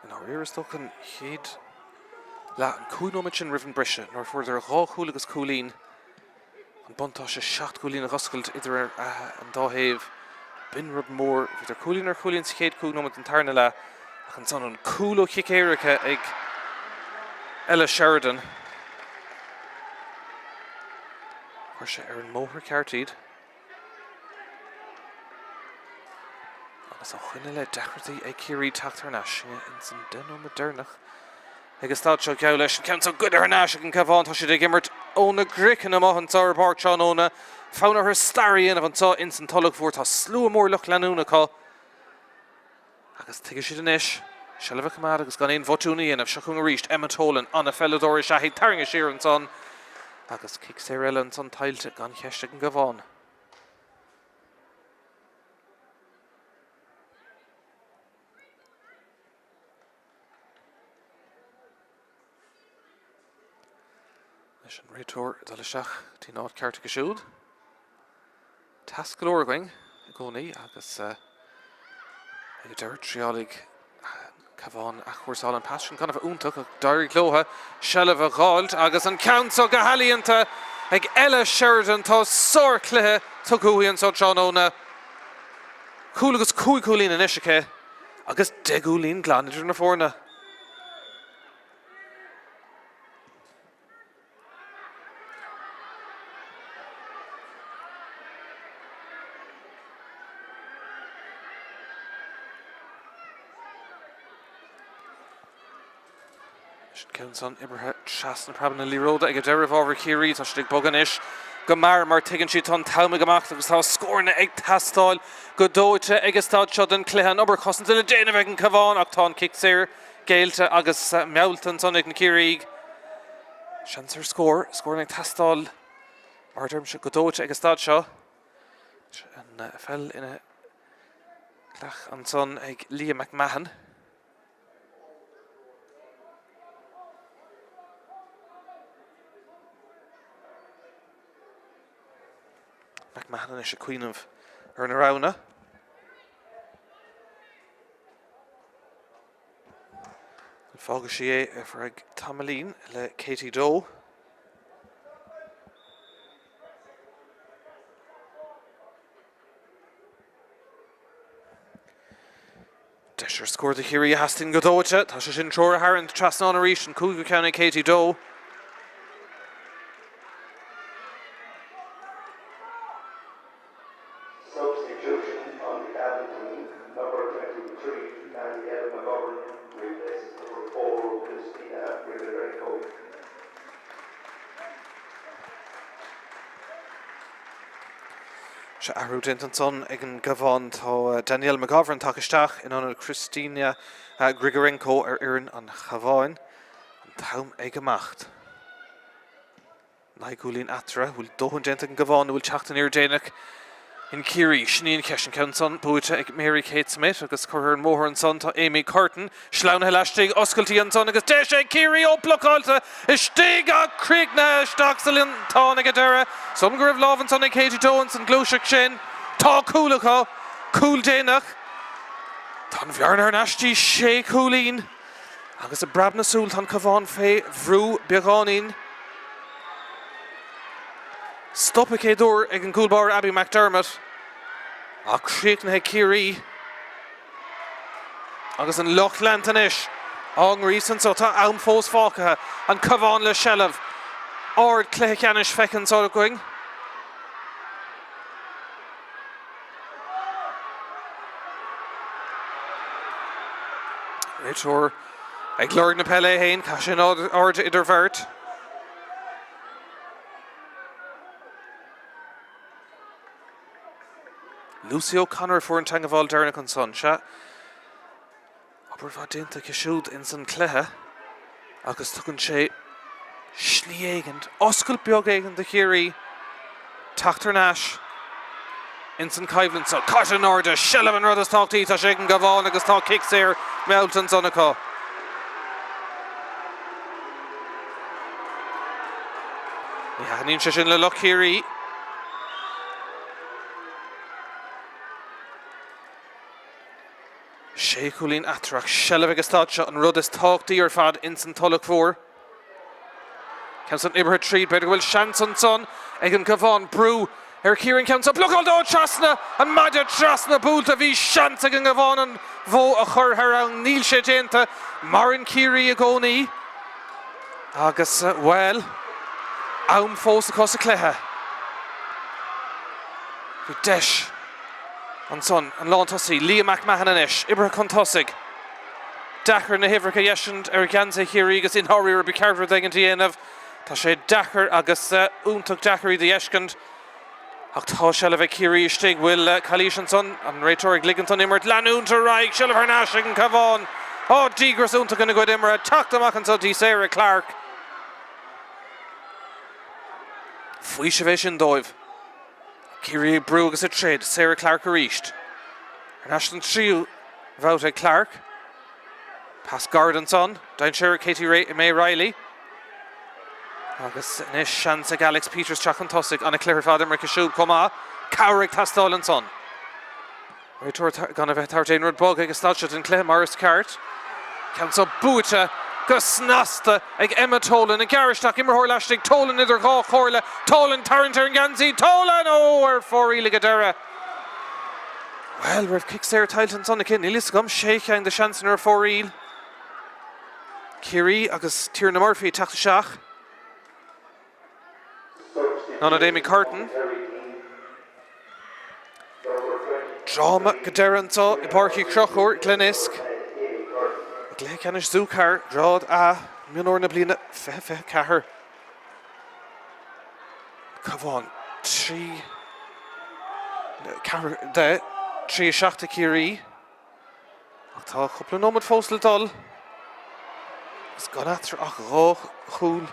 I ndáiríre is dócha an chéad leath, an 5 nóiméad sin roimh an briseadh, nuair a fuaireadar dhá chúl agus cúilín, an buntáiste 7 gcúilín a dh'oscailt idir an dá thaobh, b'in rud mór. Bhíodar cúilín ar chúilín sa chéad 5 nóiméad den tarna leath ach ansan an cúl ó chic éirice ag Ella Sheridan. Chuir sé ar an mbóthar ceart iad. Agus ó shoin i leith deacrachtaí ag Ciarraí teacht thar n-ais ins an 10 nóiméad deireanach ag an staid seo. Geall leis an ceann seo goidte thar n-ais ag an Cabhán. Tá siad ag imirt óna gcraiceann amuigh anseo ar an bpáirc tráthnóna. Fonn orthu stair a dhéanamh anseo ins an Tulach Mhór. Tá slua mór lucht leanúna acu. Agus tuigfidh siad anois, seilbh a choimeád agus gan aon bhotún a dhéanamh. Seo chugainn arís Emma Tolan, an-pheileadóir is ea í, tarraingthe siar ansan agus cic saor eile ansan tuillte gan cheist ag an gCabhán. Leis an réiteoir ag dul isteach go dtí an áit ceart aige siúd. Teas go leor againn i gcónaí agus ag an deireadh thriailfidh Cabhán athchúrsáil an pas sin gan a bheith iontach ach d'éirigh leo seilbh a dh'fháilt agus an ceann seo go healaíonta ag Ella Sheridan. Tá sárchluiche tugtha uaithi anseo tráthnóna. Cúl agus 5 chúilín anois aici agus 10 gcúilín glan idir na foirne. Sin ceann san oibrithe trasna preabadh na liathróide ag an deireadh i bhfabhar Chiarraí. Tá siad ag bogadh anois go mear mar tuigeann siad tá an t-am ag imeacht agus tá scóranna ag teastáil go dóite ag an staid seo den chluiche. An obair chosanta le déanamh ag an Cabhán ach tá an cic saor géillte agus meallta ansan ag na Ciarraígh. Seans ar scór, scóranna ag teastáil mar a deirimse go dóite ag an staid seo. An pheil ina ghlac ansan ag Leah McMahon. McMahon anois ag cuimhneamh ar na roghanna. Fágfaidh sí é ar feadh tamaillín le Katie Doe. Deis ar scór do Chiarraí a theastaíonn go dóite. Tá sé sin treoir a tharraingt trasnán arís, an cúigiú ceann ag Katie Doe. Substitution on the Cavan team, number 23, Danielle McGovern replaces number 4, Kristina Grigorenko. Sea, athrú déanta ansan ag an gCabhán. Tá Danielle McGovern tagtha isteach in ionad Kristina Grigorenko ar fhoireann an Chabháin. An t-am ag imeacht. 9 gcúilín eatarthu. Bhfuil dóthain déanta ag an gCabhán nó bhfuil teacht aniar déanach in Ciarraí? Sin í an cheist. An ceann san buaite ag Mary Kate Smith agus curtha ar an mbóthar ansan tá Amy Curtin. Sleamhnaithe laistigh, oscailtí ansan agus deis ag Ciarraí ó blocáilte istigh ach críochnaithe isteach sa líontán ag an deireadh. San go raibh lámh ansan ag Katie Doe san gluaiseacht sin. Tá cúl acu. Cúl déanach. Tá an bhearna thar n-ais dtí sé chúilín. Agus i bpreab na súl tá an Cabhán fé bhrú beagáinín. Stoptha chéaduair ag an gcúl báire Abbie McDermott ach críochnaithe ag Ciarraí. Agus an lucht leanta anois á ngríosadh anseo. Tá am fós fágtha. An Cabhán le seilbh. Ard cluiche ceannais feicthe anseo againn. Réiteoir ag lorg na peile é féin, caith sé in airde idir bheirt. Lucy O'Connor a fuair an teangabháil deireanach ansan. Sea, obair mhaith déanta aici siúd ins an cluiche agus tugann sé slí éigint, oscailt beag éigin do Chiarraí teacht thar n-ais ins an choimhlint seo. Caite in airde, seilbh an rud is tábhachtaí, tá sé ag an gCabhán agus tá cic saor meallta ansan acu. Ní thaitníonn sé sin le lucht Chiarraí. Sé chúilín eatarthu ach seilbh ag an staid seo an rud is tábhachtaí ar fad ins an Tulach Mhór. Ceann san oibrithe tríd, b'fhéidir go bhfuil seans ansan ag an gCabhán brú ar Chiarraí an ceann seo blocáilte ó trasna an maide trasna buailte bhí seans ag an gCabhán an bhó a chur thar abhainn níl sé déanta maireann Ciarraí i gcónaí agus bhuel am fós acu sa chluiche. Bhí deis ansan an lántosaí Leah McMahon anois oibrithe chun tosaigh. Deacair na huimhreacha a fheiscint ar gheansaí Chiarraí agus i ndáiríre ba cheart rud éigin a dhéanamh. Tá sé deacair agus iontach deacair iad a fheiscint. Ach tá seilbh ag Ciarraí istigh. Bhfuil calaois ansan? An réiteoir ag ligint don imirt leanúint ar aghaidh. Seilbh thar n-ais ag an Cabhán. Á, díograis iontach ina gcuid imeartha. Teacht amach anso dtí Sarah Clarke. Faoiseamh é sin dóibh. Ciarraí ag brú agus ag troid. Sarah Clarke arís. Thar n-ais don tríú bhabhta ag Clarke. Pas gairid ansan. Dainséar Katie May Reilly. Agus anois seans ag Alex Peters teacht chun tosaigh. An-chluiche ar fad imeartha aici siúd chomh maith. Cabhair ag teastáil ansan. Réiteoir gan a bheith ag tabhairt aon rud bog ag an staid seo den chluiche mar is ceart. Ceann seo buaite go snasta ag Emma Tolan. Ag gearradh isteach imreoir laistigh. Tolan idir dhá chomhairle. Tolan tarraingt ar an ngeansaí. Tolan! Ó, ar fóraoil ag an deireadh. Bhuel, raibh cic saor tuillte ansan aici. Níl fhios agam. Sé cheann de seansanna ar fóraoil. Ciarraí agus Tiarna Murphy ag teacht isteach. In ionad Amy Curtin. Dráma go deireadh anseo i bPáirc Uí Chonchúir, Glenisk. I gcluiche ceannais Zúcar, Grád A, mionúir na bliana 2024. Cabhán 3, 4, 10, 3, 7 ag Ciarraí. Ach tá cúpla nóiméad fós le dul agus gan eatarthu ach dhá chúl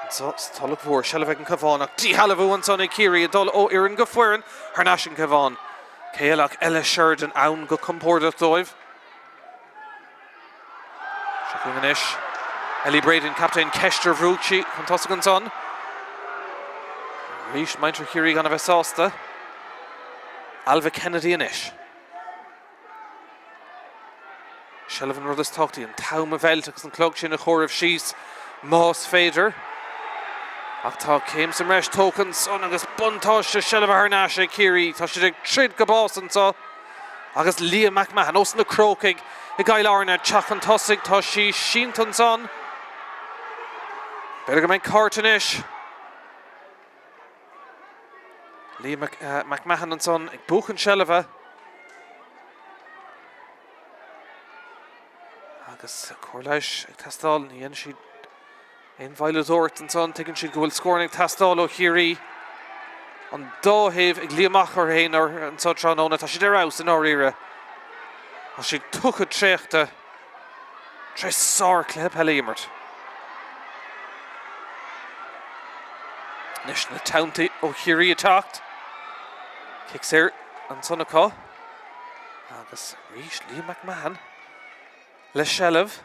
anseo sa Tulach Mhór. Seilbh ag an Cabhán ach díshealbhú ansan ag Ciarraí ag dul ó fhoireann go foireann thar n-ais an Cabhán. Cé eile ach Ella Sheridan ann go compordach dóibh. Seo chugainn anois Ellie Brady, an captaen, ceist ar bhrúigh sí chun tosaigh ansan. Arís muintir Chiarraí gan a bheith sásta. Ailbhe Kennedy anois. Seilbh an rud is tábhachtaí, an t-am a mheilt agus an clog sin a chomhaireamh síos más féidir. Ach tá céim sa mbreis tógtha ansan agus buntáiste seilbhe thar n-ais ag Ciarraí. Tá siad ag troid go bás anseo agus Leah McMahon ós na Crócaigh i gCill Airne ag teacht chun tosaigh. Tá sí sínte ansan. B'fhéidir go mbeidh cárta anois. Leah McMahon ansan ag buachan seilbhe. Agus cóir leighis ag teastáil, ní dhéanfaidh siad aon mhoilleadóireacht ansan, tuigeann siad go bhfuil scóranna ag teastáil ó Chiarraí. An dá thaobh ag luí amach orthu féin anseo tráthnóna, tá siad ar fheabhas i ndáiríre. Tá siad tugtha traochta. Tar éis sárchluiche peile a imirt. Anois na teanntaí ó Chiarraí ag teacht. Cic saor ansan acu. Agus arís Leah McMahon le seilbh.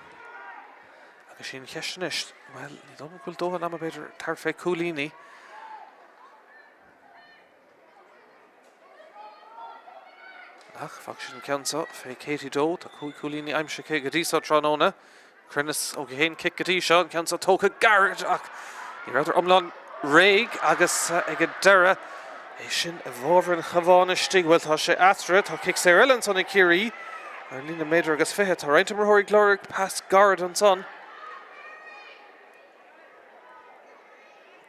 Agus sí an cheist anois, bhuel, ní dóigh liom go bhfuil dóthain ama b'fhéidir tabhairt fé cúilíní. Ach fágfaidh siad an ceann seo fé Katie Doe. Tá 5 cúilíní aimsithe aici go dtí seo tráthnóna. Cruinneas ó haon cic go dtí seo. An ceann seo tógtha gairid ach ní rabhadar iomlán réidh agus ag an deireadh é sin i bhfabhar an Chabháin istigh. Bhuel tá sé eatarthu. Tá cic saor eile ansan ag Ciarraí ar an líne méadar agus 20. Tá roinnt imreoirí ag lorg pas gairid ansan.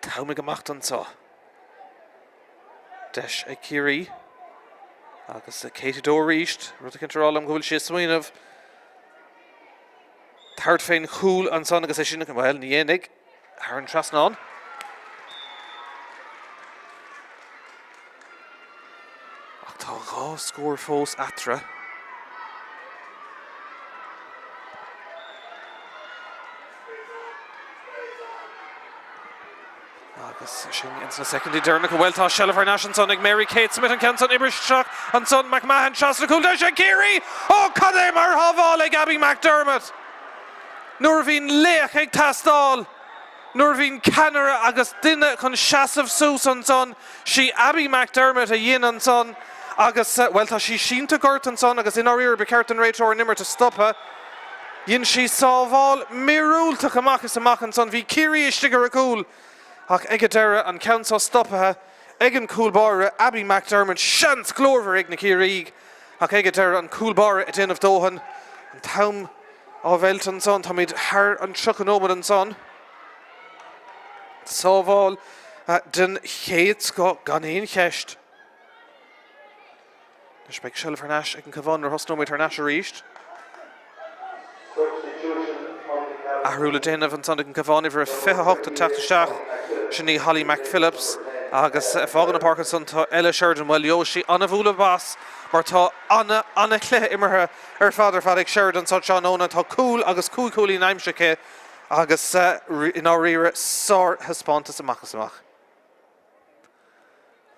T-am ag imeacht anseo. Deis ag Ciarraí agus Katie Doe arís, rud eicínt ag rá liom go bhfuil sí ag smaoineamh tabhairt fén chúl ansan agus é sin, bhuel, ní dhéanfaidh, thar an trasnán. Ach tá 2 scór fós eatarthu. Agus sin ins na soicindí deireanacha. Bhuel, tá seilbh thar n-ais ansan ag Mary Kate Smith, an ceann san oibrithe isteach ansan. McMahon trasna cúl deis ag Ciarraí! Ó, cad é mar shábháil ag Abbie McDermott! Nuair a bhíonn laoch ag teastáil, nuair a bhíonn ceannaire agus duine chun seasamh suas ansan, sí Abbie McDermott a dhein ansan agus, bhuel, tá sí sínte goirt ansan agus i ndáiríre ba cheart don réiteoir an imirt a stopadh. Dhein sí sábháil míorúilteach amach is amach ansan. Bhí Ciarraí istigh ar a gcúl ach ag an deireadh, an ceann seo stoptha ag an cúl báire, Abbie McDermott. Seans glórmhar ag na Ciarraígh ach ag an deireadh, an cúl báire ag déanamh dóthain. An t-am á mheilt ansan. Táimid thar an 30 nóiméad ansan. Sábháil den chéad scoth gan aon cheist. Anois beidh seilbh thar n-ais ag an Cabhán nuair a thosnóimid thar n-ais arís. Athrú le déanamh ansan ag an Cabhán, uimhir a 28 ag teacht isteach, sin í Holly McPhillips agus ag fágáil na páirce ansan tá Ella Sheridan. Bhuel, gheobhaidh sí an-bhualadh bos mar tá ana-ana-chluiche imeartha ar fad ar fad ag Sheridan sa tráthnóna. Tá cúl agus 5 chúilín aimsithe aici agus i ndáiríre sárthaispeántas amach is amach.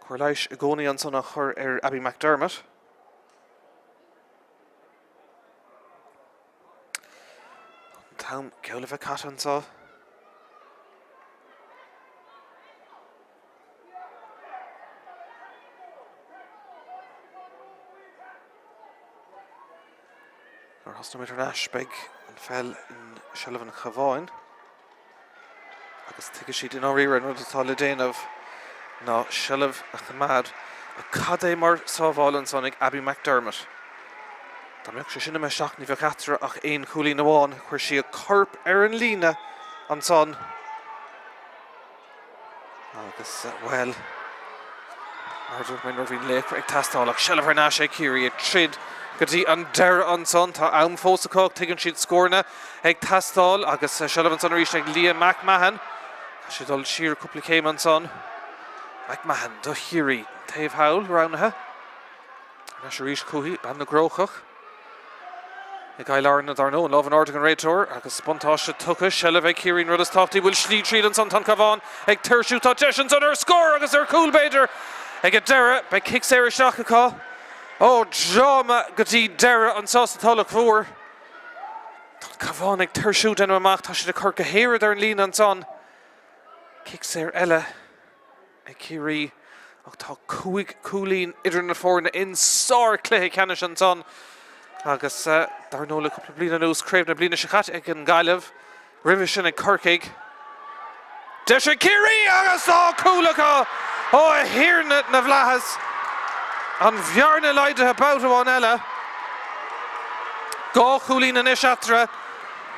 Cóir leighis i gcónaí ansan á chur ar Abbie McDermott. An t-am geall le bheith caite anso. Nuair a thosnóimid thar n-ais beidh an pheil in seilbh an Chabháin. Agus tuigfidh siad i ndáiríre an rud atá le déanamh ná seilbh a choimeád. Ach cad é mar sábháil ansan ag Abbie McDermott. Dá mbeadh sé sin imithe isteach ní bheadh eatarthu ach aon chúilín amháin. Chuir sí a corp ar an líne ansan. Agus, bhuel, mar a dúirt mé, nuair a bhíonn laochra ag teastáil, ach seilbh thar n-ais ag Ciarraí ag troid go dtí an deireadh ansan. Tá am fós acu ach tuigeann siad scóranna ag teastáil agus seilbh ansan arís ag Leah McMahon. Tá sí ag dul siar cúpla céim ansan. McMahon do Chiarraí. Taobh thall roghnaithe. Ar ais arís chuici, bean na gCrócach. I gCill Airne, dar ndóigh, an lámh in airde ag an réiteoir agus buntáiste tugtha, seilbh ag Ciarraí, an rud is tábhachtaí, bhfuil slí tríd ansan, tá an Cabhán ag tuirsiú, tá deis ansan ar scór agus ar chúl b'fhéidir ag an deireadh, beidh cic saor isteach acu. Ó, dráma go dtí deireadh anso sa Tulach Mhór. Tá an Cabhán ag tuirsiú, déanaim amach, tá siad ag cur go haeir ar an líne ansan. Cic saor eile. ag Ciarraí ach tá 5 cúilín idir na foirne in sár-chluiche ceannais ansan agus dar ndóigh le cúpla bliain anuas, craobh na bliana seo caite ag an nGaillimh, roimhe sin ag Corcaigh. Deis ag Ciarraí agus tá cúl acu! Ó a Thiarna na bhFlaitheas! An bhearna laghdaithe babhta amháin eile. Dhá chúilín anois eatarthu.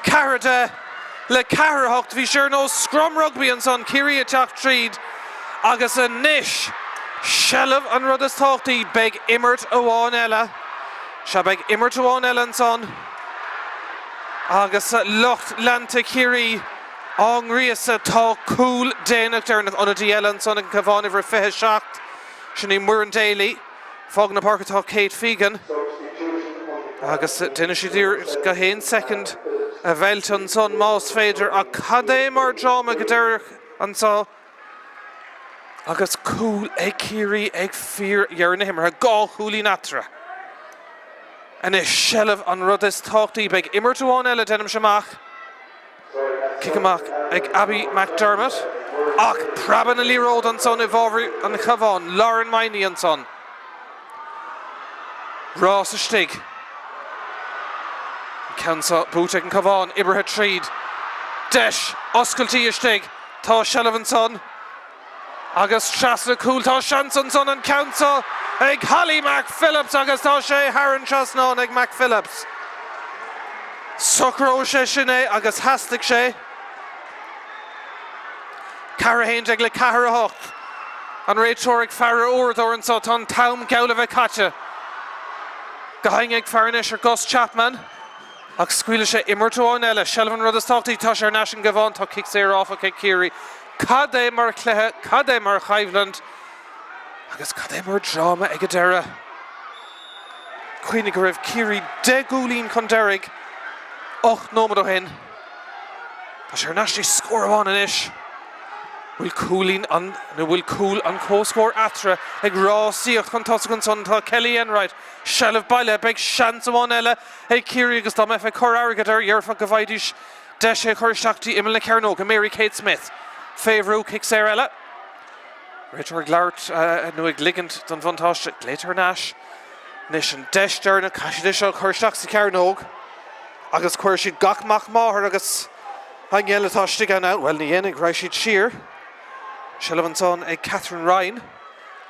4 10 le 4 8. Bhí sé ar nós scrum rugbaí ansan, Ciarraí ag teacht tríd agus anois seilbh an rud is tábhachtaí. Beidh imirt amháin eile. Sea, beidh imirt amháin eile ansan agus lucht leanta Chiarraí á ngríosadh. Tá cúl déanach deireanach. Ionadaí eile ansan ag an Cabhán, uimhir 27, sin í Muireann Daly. Fágann na páirce tá Kate Fegan agus déanfaidh siad iarracht gach aon soicind a mheilt ansan más féidir ach cad é mar dráma go deireadh anso agus cúl ag Ciarraí ag fíor-dheireadh na himeartha, 2 chúilín eatarthu. Anois seilbh an rud is tábhachtaí, beidh imirt amháin eile déanaimse amach. Cic amach ag Abbie McDermott ach preabann an liathróid ansan i bhfabhar an Chabháin. Lauren Miney ansan. Rás istigh. An ceann seo buaite ag an Cabhán, oibrithe tríd. Deis oscailtí istigh. Tá seilbh ansan. Agus trasna cúil, tá seans ansan an ceann seo ag Holly McPhillips agus tá sé thar an trasnán ag McPhillips. Socróidh sé sin é agus theastaigh sé. 4 11 le 4 8. An réiteoir ag faire a uaireadóir anso, tá an t-am geall le bheith caite. Go haing ag faire anois ar Gus Chapman. Ach scaoilfidh sé imirt amháin eile. Seilbh an rud is tábhachtaí, tá sé ar ais ag an gCabhán, tá cic saor áfach ag Ciarraí. Cad é mar chluiche, cad é mar choimhlint. Agus cad é mar dráma ag an deireadh. Cuimhnigh go raibh Ciarraí 10 gcúilín chun deiridh 8 nóiméad ó shin. Tá sé thar n-ais dtí scór amháin anois. Bhfuil cúilín an, nó bhfuil cúl an chomhscóir eatarthu ag rásaíocht chun tosaigh ansan? Tá Kelly Enright, seilbh baile, beidh seans amháin eile ag Ciarraí agus dá mbeifeá ag cur airgid air, dhéarfá go bhfaighidís deis é a chur isteach dtí imeall na cearnóige. Mary Kate Smith fé bhrú, cic saor eile. Réiteoir ag labhairt nó ag ligint don bhuntáiste. Glaoite thar n-ais anois an deis deireanach. Caithfidh siad é seo a chur isteach sa chearnóg agus cuirfidh siad gach mac máthar agus aingeal atá istigh ann. Bhuel, ní dhéanfaidh, raghaidh siad siar. Seilbh ansan ag Catherine Ryan.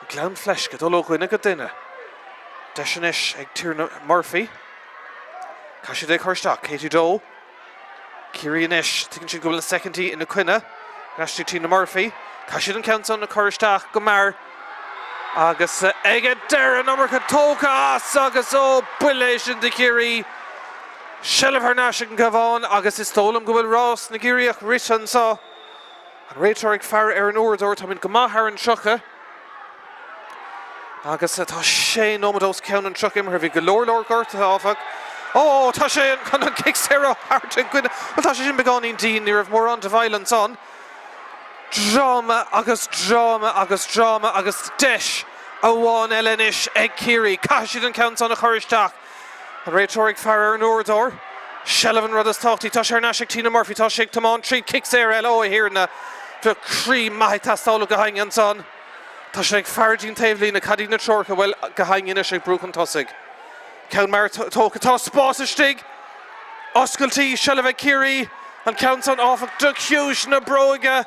Gleann Fleisce, dul ó dhuine go duine. Deis anois ag Tina Murphy. Caithfidh siad é a chur isteach. Katie Doe. Ciarraí anois, tuigeann siad go bhfuil na soicindí ina coinne. Ar ais dtí Tina Murphy. Caithfidh siad an ceann san a chur isteach go mear agus ag an deireadh an iomarca tógtha as agus ó, buille é sin do Chiarraí. Seilbh thar n-ais ag an gCabhán agus is dóigh liom go bhfuil rás na gCiarraíoch rite anseo. An réiteoir ag faire ar an uaireadóir, táimid go maith thar an 30. Agus tá sé nóiméad os cionn an 30 imeartha. Bhí go leor leor gortuithe, áfach. Ó, tá sé chun an cic saor a thabhairt i gcoinne. Bhuel, tá sé sin beagáinín dian. Ní raibh mórán de bhail ansan. Dráma agus dráma agus dráma agus deis amháin eile anois ag Ciarraí. Caithfidh siad an ceann san a chur isteach. An réiteoir ag faire ar an uaireadóir. Seilbh an rud is tábhachtaí. Tá sé thar n-ais ag Tina Murphy. Tá sí ag tiomáint tríd. Cic saor eile. Ó a Thiarna. Bheadh croí maith ag teastáil ó gach éinne ansan. Tá sé ag faire dtí'n taobhlíne. Cad iad na treoracha? Bhuel, gach éinne anois ag brú chun tosaigh. Ceann mear tógtha. Tá spás istigh. Oscailtí. Seilbh ag Ciarraí. An ceann san, áfach, de chiumhais na bróige.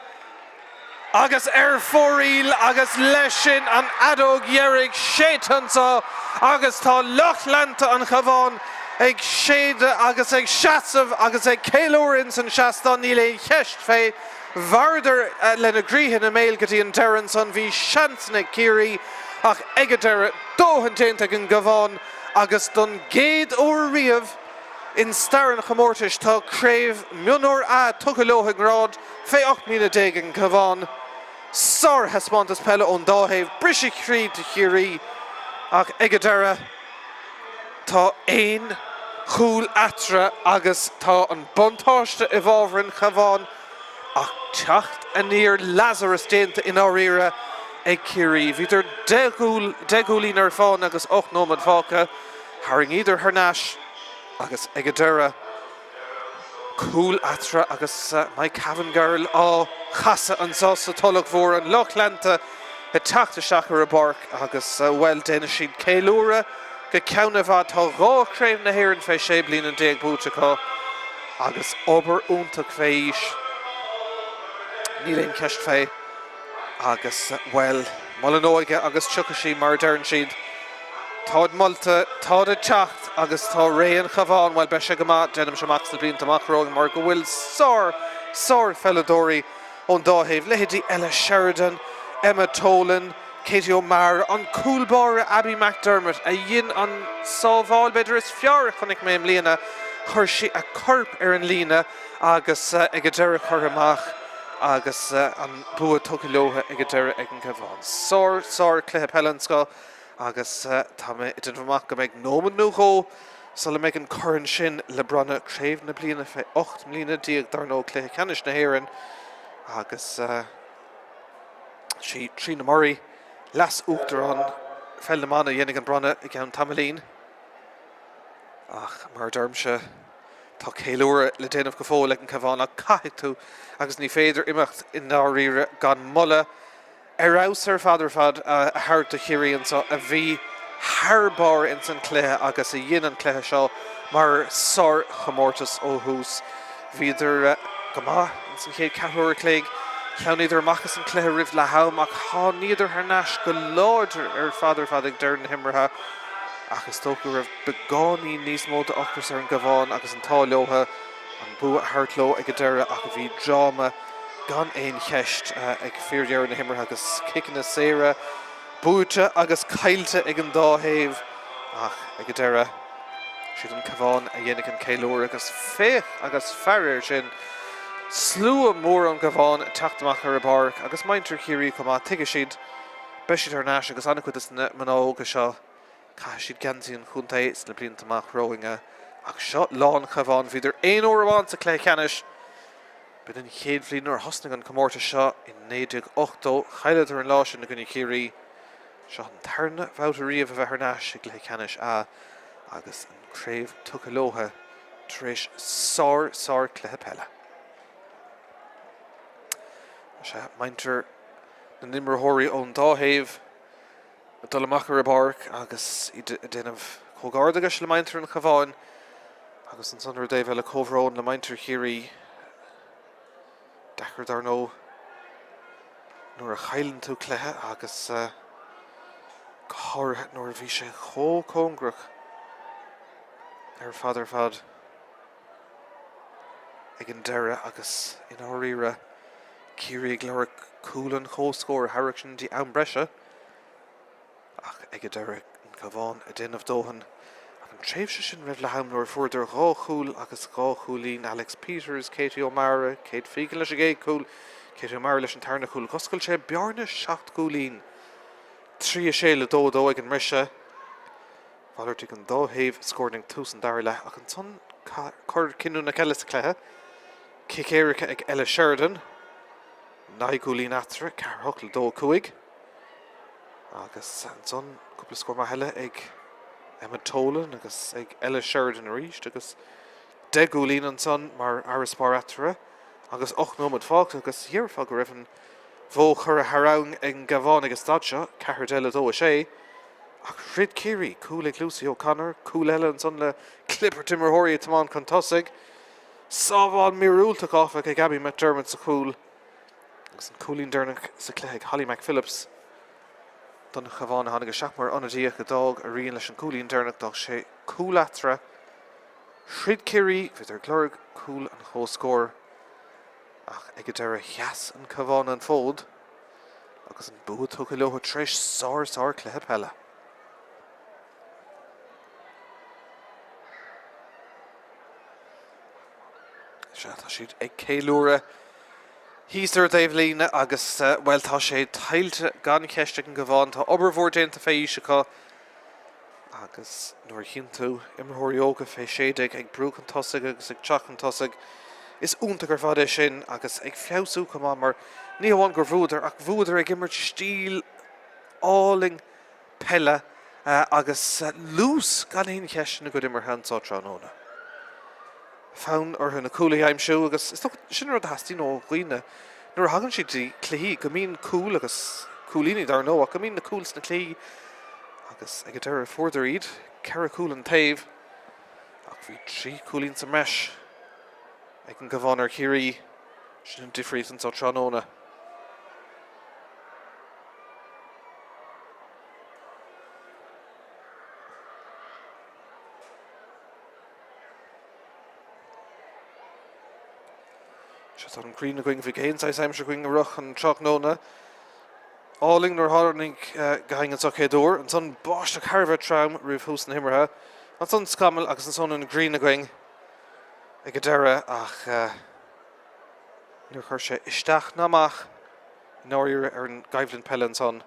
Agus ar fóraoil agus leis sin an fheadóg dheiridh séidte anseo agus tá lucht leanta an Chabháin ag séideadh agus ag seasamh agus ag ceiliúradh ins an seastán, níl aon cheist fé. Mhaireadar lena gcroíthe ina mbéil go dtí an deireadh ansan. Bhí seansanna ag Ciarraí ach ag an deireadh, dóthain déanta ag an gCabhán agus don gcéad uair riamh in stair an chomórtais tá craobh mionúr A tugtha leo i ngrád Fé 18 mbliana ag an gCabhán. Sárthaispeántas peile ón dá thaobh, briseadh croí do Chiarraí ach ag an deireadh tá aon chúl eatarthu agus tá an buntáiste i bhfabhar an Chabháin ach teacht aniar Lazarus déanta i ndáiríre ag Ciarraí. Bhíodar 10 gcúilín ar fán agus 8 nóiméad fágtha. Tharraingíodar thar n-ais agus ag an deireadh. Cúl eatarthu agus My Cavan Girl á chasadh anseo sa Tulach Mhór, an lucht leanta ag teacht isteach ar an bpáirc agus, bhuel, déanfaidh siad ceiliúradh go ceann i bhfad. Tá dhá chraobh na hÉireann fé 16 bliana buaite acu agus obair iontach fé aois, níl aon cheist fé. Agus, bhuel, mol an óige agus tiocfaidh sí, mar a deireann siad. Táid molta, táid ag teacht agus tá ré an Chabháin, bhuel, beidh sé go maith, déanaimse amach sna blianta amach romhainn mar go bhfuil sár, sár-pheileadóirí ón dá thaobh, leithéidí Ella Sheridan, Emma Tolan, Katie O'Meara, an cúl báire Abbie McDermott a dhein an sábháil b'fhéidir is fearr a chonaic mé i mbliana, chuir sí a corp ar an líne agus ag an deireadh curtha amach agus an bua tugtha leo ag an deireadh ag an gCabhán. Sár, sár chluiche peile den scoth agus tá mé ag déanamh amach go mbeidh nóiméad nó dhó sula mbeidh an corn sin le bronnadh, Craobh na bliana fé 18 mbliana dar ndóigh, Cluiche Ceannais na hÉireann agus sí Tríona Murray, Leas-Uachtarán Pheil na mBan a dhéanfaidh an bronnadh i gceann tamaillín. Ach mar a deirimse, tá ceiliúradh le déanamh go fóill ag an Cabhán ach caithfidh tú agus ní féidir imeacht i ndáiríre gan moladh ar fheabhas ar fad ar fad a thabhairt do Chiarraí anseo a bhí thar barr ins an chluiche agus a dhein an cluiche seo mar sár-chomórtas ó thús. Bhíodar go maith ins an chéad ceathrú uair a chloig. Shleamhnaíodar amach as an chluiche roimh leath am ach tháiníodar thar n-ais go láidir ar fad ar fad ag deireadh na himeartha ach is dócha go raibh beagáinín níos mó d'ocras ar an gCabhán agus an t-ádh leo an bua a thabhairt leo ag an deireadh ach bhí dráma gan aon cheist ag fíordheireadh na himeartha agus ciceanna saora buaite agus caillte ag an dá thaobh ach ag an deireadh siad an Cabhán a dhéanfaidh an ceiliúradh agus féach agus faire air sin, slua mór ón gCabhán ag teacht amach ar an bpáirc agus muintir Chiarraí chomh maith, tuigfidh siad. Beidh siad thar n-ais agus an-chuid de na mná óga seo, caithfidh siad geansaí an chontae sna blianta amach romhainn. Ach seo lá an Chabháin. Bhíodar aon uair amháin sa chluiche ceannais. B'in an chéad bhliain nuair a thosnaigh an comórtas seo i 1980. Chailleadar an lá sin i gcoinne Chiarraí. Seo an tarna bhabhta riamh a bheith thar n-ais i gcluiche ceannais A agus an craobh tugtha leotha tar éis sár sár cluiche peile. Sea, muintir na n-imreoirí ón dá thaobh ag dul amach ar an bpáirc agus iad ag déanamh comhghairdeachais le muintir an Chabháin agus ansan ar an dtaobh eile comhbhrón le muintir Chiarraí. Deacair dar ndóigh nuair a chailleann tú cluiche agus go háirithe nuair a bhí sé chomh cóngarach ar fad ar fad ag an deireadh agus i ndáiríre Ciarraí ag lorg cúl an chomhscóir a thabharfadh sin go dtí am breise. Ach ag an deireadh, an Cabhán ag déanamh dóthain. Ach an tréimhse sin roimh leath am nuair a fuaireadar dhá chúl agus dhá chúilín, Alex Peters, Katie O'Mara, Kate Fegan leis an gcéad chúl, Katie O'Mara leis an tarna cúl, dh'oscail sé bearna seacht gcúilín, 3, 6 le 2, 2 ag an mbriseadh. Mhalartaigh an dá thaobh scóranna ag tús an dara leath ach ansan cor cinniúnach eile sa chluiche, cic éirice ag Ella Sheridan, naoi gcúilín eatarthu, 4, 8 le 2, 5. Agus ansan cúpla scór maith eile ag Emma Tolan agus ag Ella Sheridan arís agus 10 gcúilín ansan mar fharasbarr eatarthu agus 8 nóiméad fágtha agus dhéarfá go raibh an bhó curtha thar abhainn ag an gCabhán ag an staid seo, 4 10 le 2 6. Ach throid Ciarraí, cúl ag Lucy O'Connor, cúl eile ansan le clibirt imreoirí ag tiomáint chun tosaigh. Sábháil míorúilteach áfach ag Abby McDermott sa chúl. Agus an cúilín deireanach sa chluiche ag Holly McPhillips don Chabhán a tháinig isteach mar ionadaíoch a d'fhág a rian leis an gcúilín deireanach. D'fhág sé cúl eatarthu. Throid Ciarraí, bhíodar ag lorg cúl an chomhscóir ach ag an deireadh sheas an Cabhán an fód agus an bua tugtha leo tar éis sár sár cluiche peile. Sea, tá siad ag ceiliúradh thíos ar an dtaobhlíne agus, bhuel, tá sé tuillte gan cheist ag an gCabhán. Tá obair mhór déanta fé aois acu agus nuair a chíonn tú imreoirí óga fé 16 ag brú chun tosaigh agus ag teacht chun tosaigh, is iontach ar fad é sin agus ag feabhsú chomh maith mar ní hamháin gur bhuadar ach bhuadar ag imirt stíl álainn peile agus luas gan aon cheist ina gcuid imeartha anso tráthnóna. Fonn orthu na cúil a aimsiú agus is dócha sin an rud a theastaíonn ó dhaoine nuair a thagann siad dtí cluichí, go mbíonn cúl agus cúilíní dar ndóigh ach go mbíonn na cúil sna cluichí agus ag an deireadh fuaireadar iad, ceithre chúl an taobh ach bhí trí chúilín sa mbreis ag an gCabhán ar Chiarraí. Sin an difríocht anso tráthnóna. Sea, tá an ghrian againn, bhí gach aon saghas aimsir againn i rith an tráthnóna. Álainn nuair a tháinig againn anseo chéad uair, ansan báisteach thar a bheith trom roimh thús na himeartha, ansan scamaill agus ansan an ghrian againn ag an deireadh ach níor chuir sé isteach ná amach. i ndáiríre ar an gcoimhlint peile ansan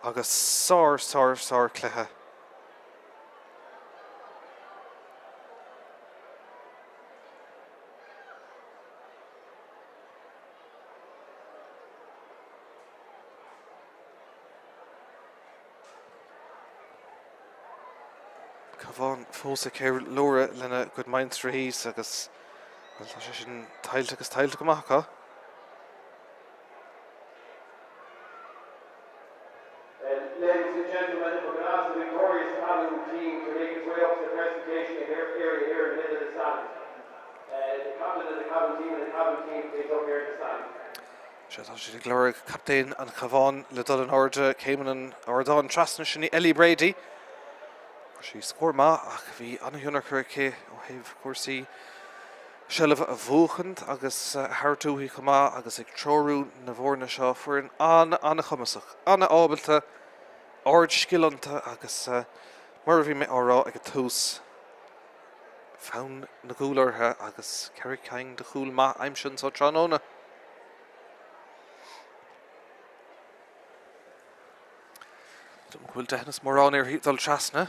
agus sár, sár, sár chluiche. Cabhán fós ag ceiliúradh lena gcuid muintire thíos agus bhuel tá sé sin tuillte agus tuillte go maith acu. Ladies and gentlemen, if we can ask the victorious Cavan team to make its way up to the presentation area here in the middle of the stand. The captain of the Cavan team and the Cavan team please up here in the stand. Sea, tá siad ag lorg captaen an Chabháin le dul in airde céimeanna an ardáin trasna. Sin í Ellie Brady. Fuair sí scór maith ach bhí an-thionchar aici ó thaobh cúrsaí seilbhe a bhuachaint agus a thabhairt uaithi chomh maith agus ag treorú na bhfoirne seo. Foireann an-an-chumasach, an-ábalta, ard-scil iontu agus mar a bhí mé á rá ag an tús, fonn na gcúl orthu agus ceithre cinn de chúil maith aimsithe anso tráthnóna. Go bhfuil deitheanas mórán uirthi dul trasna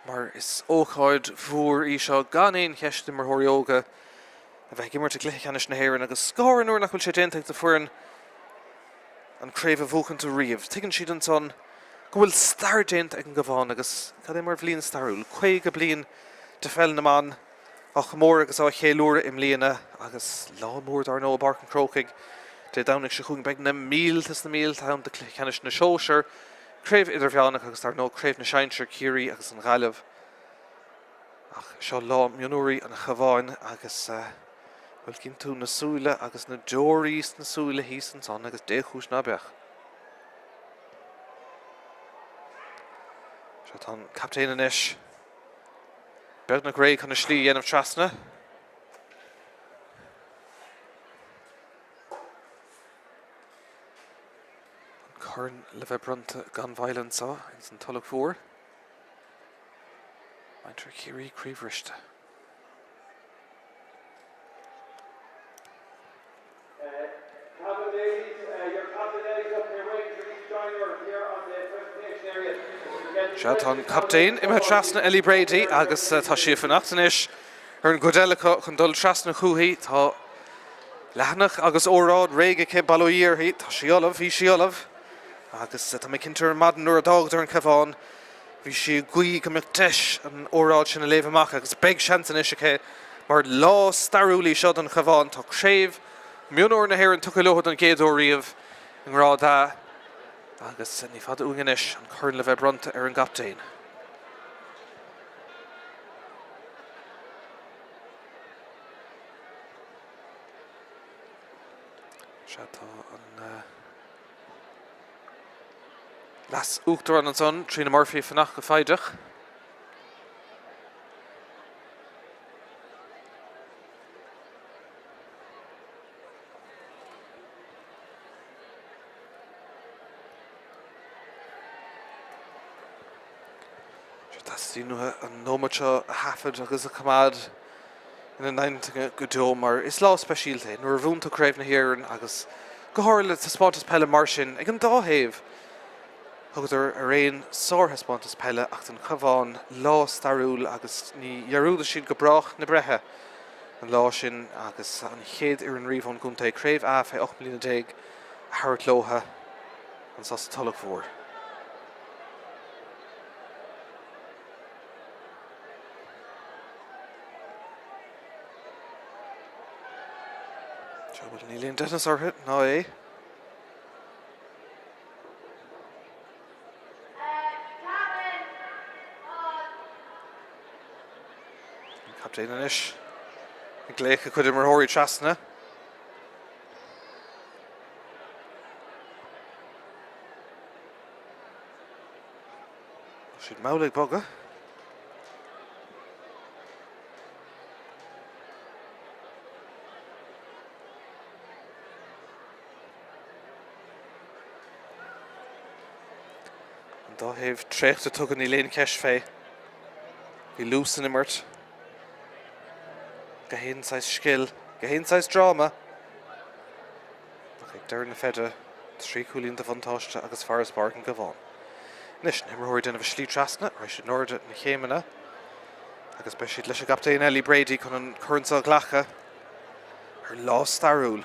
mar is ócáid mhór í seo gan aon cheist d'imreoirí óga a bheith ag imirt i gcluiche ceannais na hÉireann agus go háirithe nuair nach bhfuil sé déanta ag do foireann an craobh a bhuachaint riamh. Tuigeann siad ansan go bhfuil stair déanta ag an gCabhán agus cad é mar bhliain stairiúil, 50 bliain de pheil na mban. á chomóradh agus á cheiliúradh i mbliana agus lá mór dár ndóigh i bPáirc an Chrócaigh Dé Domhnaigh seo chugainn. Beidh na mílte is na mílte ann do chluiche ceannais na sóisear, Craobh Idirmheánach agus dár ndóigh Craobh na Sinsear, Ciarraí agus an Ghaillimh. Ach seo lá mionúirí an Chabháin agus bhuel cíonn tú na súile agus na deoraí sna súile thíos ansan agus dé chúis ná beadh. Seo tá an captaen anois. Beagnach réidh chun a slí a dhéanamh trasna. An corn le bheith bronnta gan mhoill anseo ins an Tulach Mhór. Muintir Chiarraí croíbhriste. Sea, tá an captaen imithe trasna Ellie Brady agus tá sí ag fanacht anois ar an gcuid eile acu chun dul trasna chúithi. Tá leathanach agus óráid réidh aici, bail ó Dhia uirthi. Tá sí ullamh, bhí sí ullamh agus tá mé cinnte ar maidin nuair a d'fhágadar an Cabhán, Bhí sí ag guí go mbeadh deis an óráid sin a léamh amach agus beidh seans anois aici mar lá stairiúil í seo don Chabhán. Tá Craobh Mionúir na hÉireann tugtha leo don gcéad uair riamh i ngrád A agus ní fada uainn anois an corn le bheith bronnta ar an gcaptaen. Sea, tá an. Leas-Uachtarán ansan, Tríona Murphy, ag fanacht go foighdeach. Teastaíonn uathu an nóiméad seo a thaifead agus a choimeád ina n-intinne go deo mar is lá speisialta é nuair a bhuann tú Craobh na hÉireann agus go háirithe le taispeántas peile mar sin ag an dá thaobh. Thugadar araon sárthaispeántas peile ach don Chabhán, lá stairiúil agus ní dhearúdfaidh siad go brách na breithe an lá sin agus an chéad fhoireann riamh ón gcontae Craobh A fé 18 mbliana a thabhairt leotha anso sa Tulach Mhór. Sea, bhuel, níl aon deichneas orthu ná é. An captaen anois ag glaoch a cuid imreoirí trasna. Tá siad mall ag bogadh. An dá thaobh traochta tugtha níl aon cheist fé. Bhí luas san imirt. Gach aon saghas scil, gach aon saghas dráma. Ach ag deireadh na feide, 3 chúilín de bhuntáiste agus farasbarr ag an gCabhán. Anois, na himreoirí ag déanamh a slí trasna, raghaidh siad in airde na chéimeanna agus beidh siad leis an gcaptaen Ellie Brady chun an corn seo a ghlacadh ar lá stairiúil.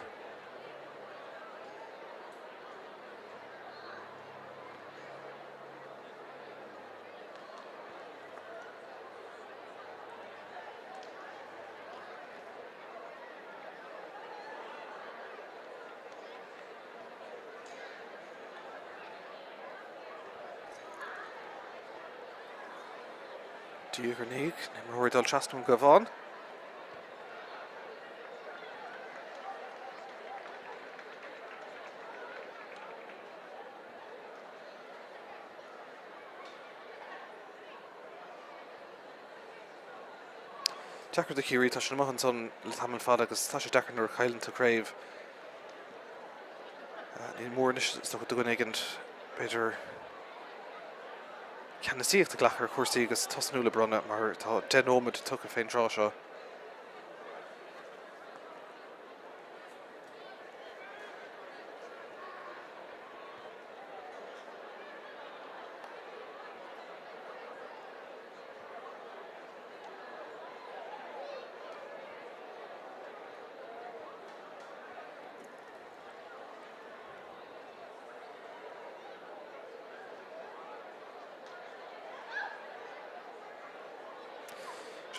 Diaidh ar ndiaidh, na himreoirí ag dul trasna ón gCabhán. Deacair do Chiarraí, tá siad amuigh ansan le tamall fada agus tá sé deacair nuair a chailleann tú craobh. Ní mór anois is dócha do dhuine éigin b'fhéidir ceannasaíocht a ghlacadh ar chúrsaí agus tosnú le bronnadh mar tá 10 nóiméad tugtha fén tráth seo.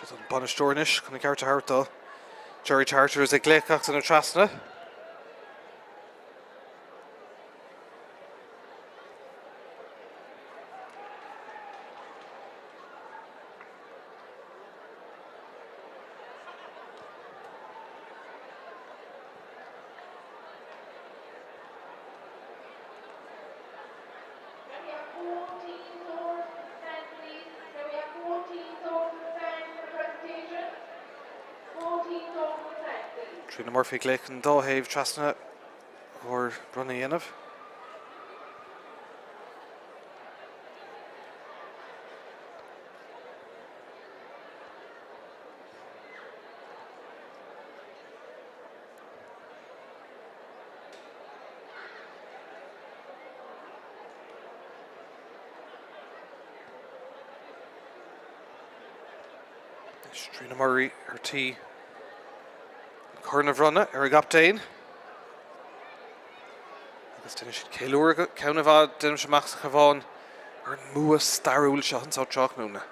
Sé an bainisteoir anois chun an ceart a thabhairt dó. Gerry Charters ag glaoch gach duine trasna. Can we have 14 over to the stand, please? Can we have 14 over to the stand for the presentation? 14 over to the stand, please. Tríona Murphy ag glaoch an dá thaobh trasna chomhair bronnadh a dhéanamh. Anois Tríona Murray ar tí an corn a bhronnadh ar a gcaptaen. Agus déanfaidh siad ceiliúradh go ceann i bhfad, déanaimse amach sa Chabhán ar an mbua stairiúil seo anseo tráthnóna.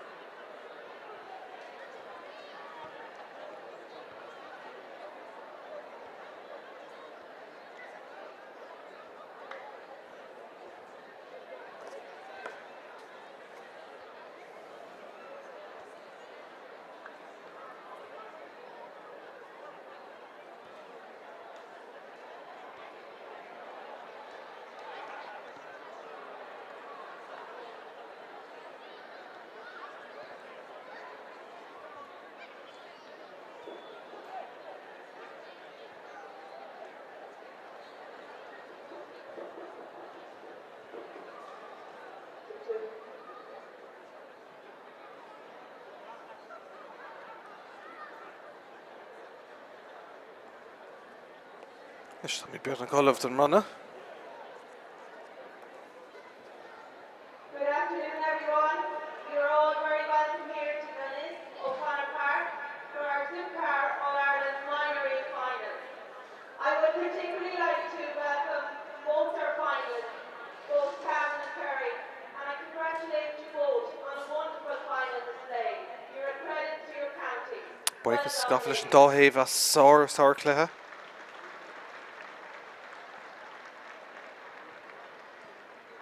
Anois táimid beagnach ullamh don mbronnadh. Good afternoon everyone. You're all very welcome here to Glenisk O'Connor Park for our Zoukar All-Ireland Minor A Final. I would particularly like to welcome both our finalists, both Cavan and Kerry, and I congratulate you both on a wonderful final display. You're a credit to your counties. Buíochas gafa leis an dá thaobh as sár, sárchluiche.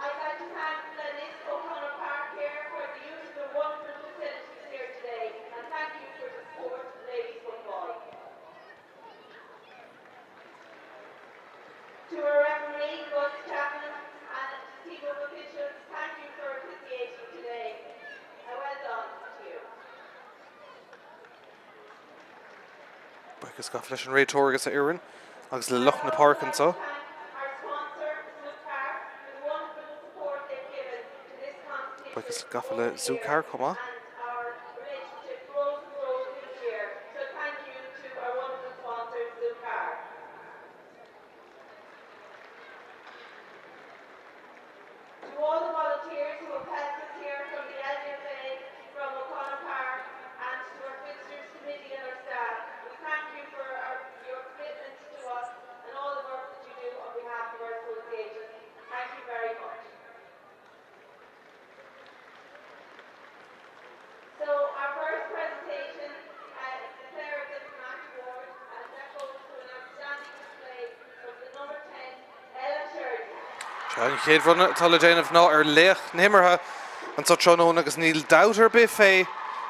I'd like to thank Glenisk O'Connor Park here for the use of the wonderful facilities here today and thank you for the support of ladies football. To our referee, Gus Chapman, and to team of officials, thank you for officiating today. A well done to you. Buíochas gafa leis an réiteoir agus a fhoireann agus le lucht na páirce anseo. Buíochas gafa le Zoukar chomh maith. To all the volunteers who have helped us here from the LGFA, from O'Connor Park, and to our fixtures committee and our staff, we thank you for our, your commitment to us and all the work that you do on behalf of our association. Thank you very much. So our first presentation uh, is the Player of the Match Award, and that goes to an outstanding display from the number 10, Ella Sheridan. Sea, an chéad bhronnadh atá le déanamh ná ar laoch na himeartha anseo tráthnóna agus níl dabht ar bith fé,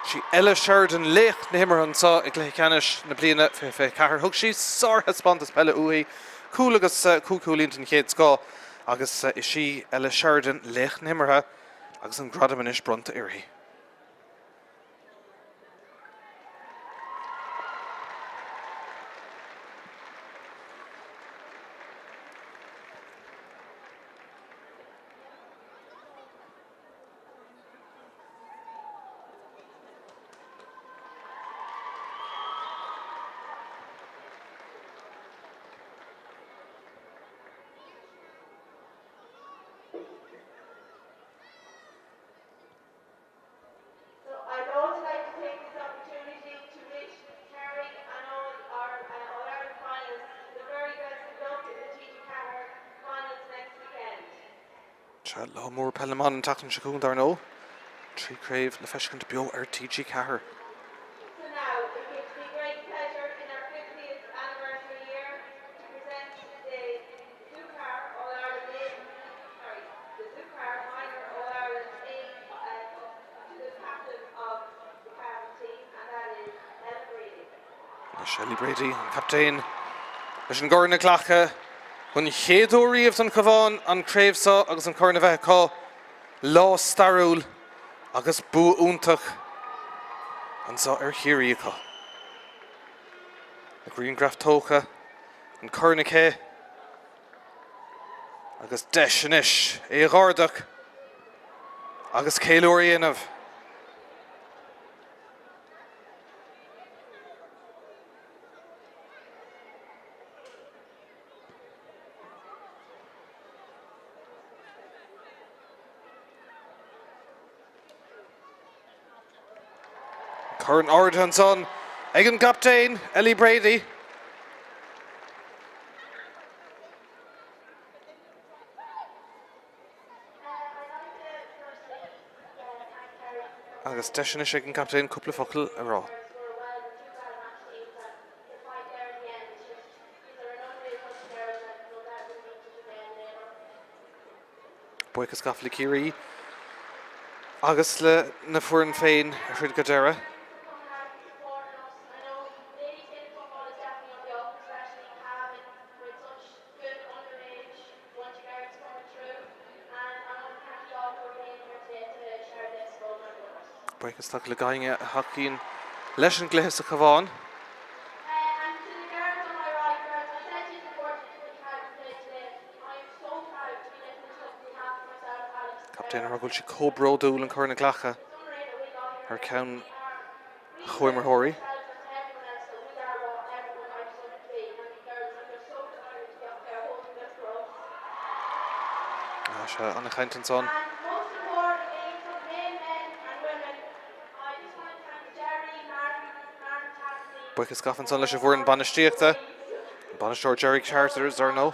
sí Ella Sheridan laoch na himeartha anseo i gcluiche ceannais na bliana 2024. Thug sí sárthaispeántas peile uaithi, cúl agus cúig chúilín den chéad scoth agus is í Ella Sheridan laoch na himeartha agus an gradam anois bronnta uirthi. So I'd also like to take this opportunity to wish Kerry and all our uh, All Ireland finalists the very best of luck in the TG Ceathair finals next weekend. Sea, lá mór peile na mban an tseachtain seo chugainn dar ndóigh. Trí craobh le feiscint beo ar TG4. Anois Ellie Brady, an captaen, leis an gcorn a ghlacadh don chéad uair riamh don Chabhán an craobh seo agus an corn a bheith acu. Lá stairiúil agus bua iontach anseo ar Chiarraí acu. Na grianghraif tógtha, an corn aici agus deis anois é a dh'ardadh agus ceiliúradh a dhéanamh. Corn ardaithe ansan ag an gcaptaen, Ellie Brady. Agus deis anois ag an gcaptaen cúpla focal a rá. Buíochas gafa le Ciarraí agus le na foireann féin a throid go deireadh. Buíochas tugtha le gach éinne a thacaíonn leis an gcluiche sa Chabhán. Captaen ag rá go bhfuil sí chomh bródúil an corn a ghlacadh thar ceann a chomhimreoirí. Sea, an-chaint ansan. Buíochas gafa ansan leis an bhfoireann bainistíochta, an bainisteoir Gerry Carter, ar ndóigh.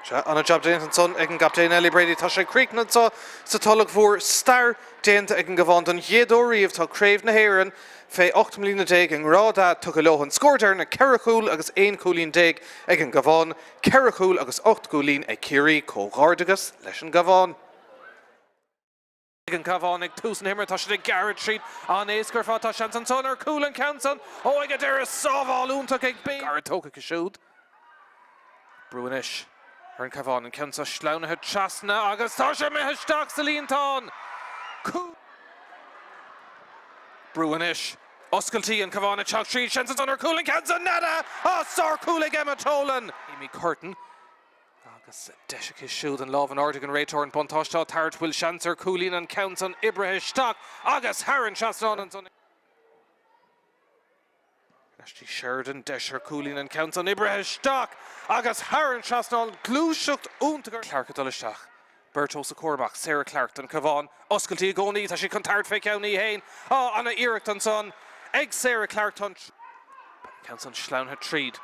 Sea, an-jab déanta ansan ag an gcaptaen Ellie Brady. Tá sé críochnaithe anseo sa Tulach Mhór. Stair déanta ag an gCabhán don chéad uair riamh. Tá Craobh na hÉireann fé 18 mbliana i ngrád A tugtha leo. An scór deireanach, 14 chúl agus 11 cúilín ag an gCabhán, 4 chúl agus 8 gcúilín ag Ciarraí. Comhghairdeachas leis an gCabhán. Ag an gCabhán ag tús na himeartha, tá siad ag gearradh tríd an-éasca ar fad. Tá seans ansan ar chúl an ceann san. Ó, ag an deireadh, sábháil iontach ag Bain. Gairid tógtha aici siúd. Brú anois ar an Cabhán, an ceann seo sleamhnaithe trasna agus tá sé imithe isteach sa líontán! Cúl. Brú anois. Oscailtí, an Cabhán ag teacht tríd, seans ansan ar chúl an ceann san, nada! Á, sárchúl ag Emma Tolan! Amy Curtin. Agus deis aici siúd an lámh in airde ag an réiteoir, an buntáiste á tabhairt, bhfuil seans ar chúilín an ceann san oibrithe isteach agus thar an trasnán ansan. Ashley Sheridan, deis ar chúilín an ceann san oibrithe isteach agus thar an trasnán, gluaiseacht iontach ar Clarke ag dul isteach. Beirt os a comhair amach, Sarah Clarke don Chabhán, oscailtí i gcónaí, tá sí chun tabhairt fé cheann í fhéin. Á, ana-iarracht ansan ag Sarah Clarke, tá an ceann san sleamhnaithe tríd.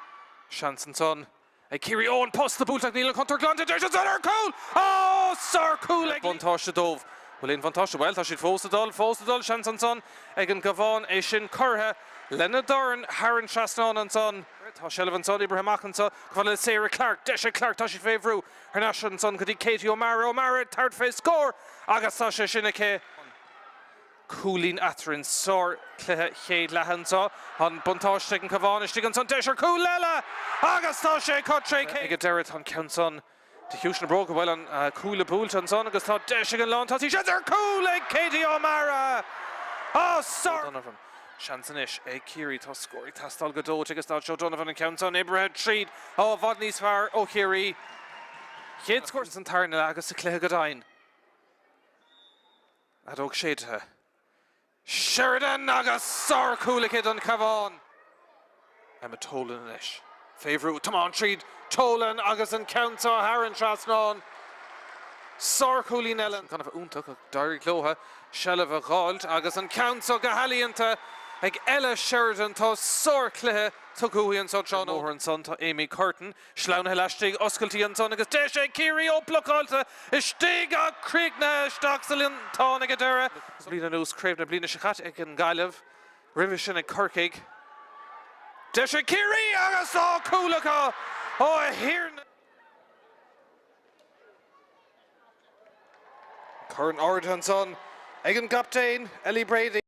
Seans ansan Ag Ciarraí, ó, an posta buailte ach níl an chontúirt glanta, deis ansan ar chúl! Ó, sárchúl ag. Buntáiste dóibh. Bhfuil aon bhuntáiste? Bhuel, tá siad fós ag dul, fós ag dul, seans ansan ag an gCabhán, é sin curtha lena dorn thar an trasnán ansan. Tá seilbh ansan oibrithe amach anso chomh fada le Sarah Clarke, deis ag Clarke, tá sí fé bhrú, thar n-ais ansan go dtí Katie O'Mara, O'Mara ag tabhairt fé scór agus tá sé sin aici. Cúilín eatarthu, sárchluiche chéad leath anseo. An buntáiste ag an Cabhán istigh ansan, deis ar chúl eile agus tá sé acu tré chéile. Ag an deireadh tá an ceann san de chiumhais na bróige, bhuel an cuaille buailte ansan agus tá deis ag an lántosaí, seans ar chúl ag Katie O'Mara! Á, sár! O'Donovan, seans anois ag Ciarraí, tá scór ag teastáil go dóite agus tá O'Donovan an ceann san oibrithe tríd, á, i bhfad níos fearr ó Chiarraí. Chéad scór san tarna leath agus sa chluiche go deimhin. Fheadóg séidthe. Sheridan agus sárchúl aici don Chabhán. Emma Tolan anois. Fé bhrú. Tiomáint tríd Tolan agus an ceann seo thar an trasnán. Sárchúilín eile. Gan a bheith iontach ach d'éirigh leo seilbh a dh'fháilt agus an ceann seo go healaíonta ag Ella Sheridan. Tá sárchluiche tugtha uaithi anso tráthnóna. Ar an mbóthar ansan tá Amy Curtin. Sleamhnaithe laistigh, oscailtí ansan agus deis ag Ciarraí, ó blocáilte istigh ach críochnaithe isteach sa líontán ag an deireadh. Bliain anuas, craobh na bliana seo caite ag an nGaillimh. Roimhe sin ag Corcaigh. Deis ag Ciarraí agus tá cúl acu! Ó a Thiarna! Corn ardaithe ansan ag an gcaptaen, Ellie Brady.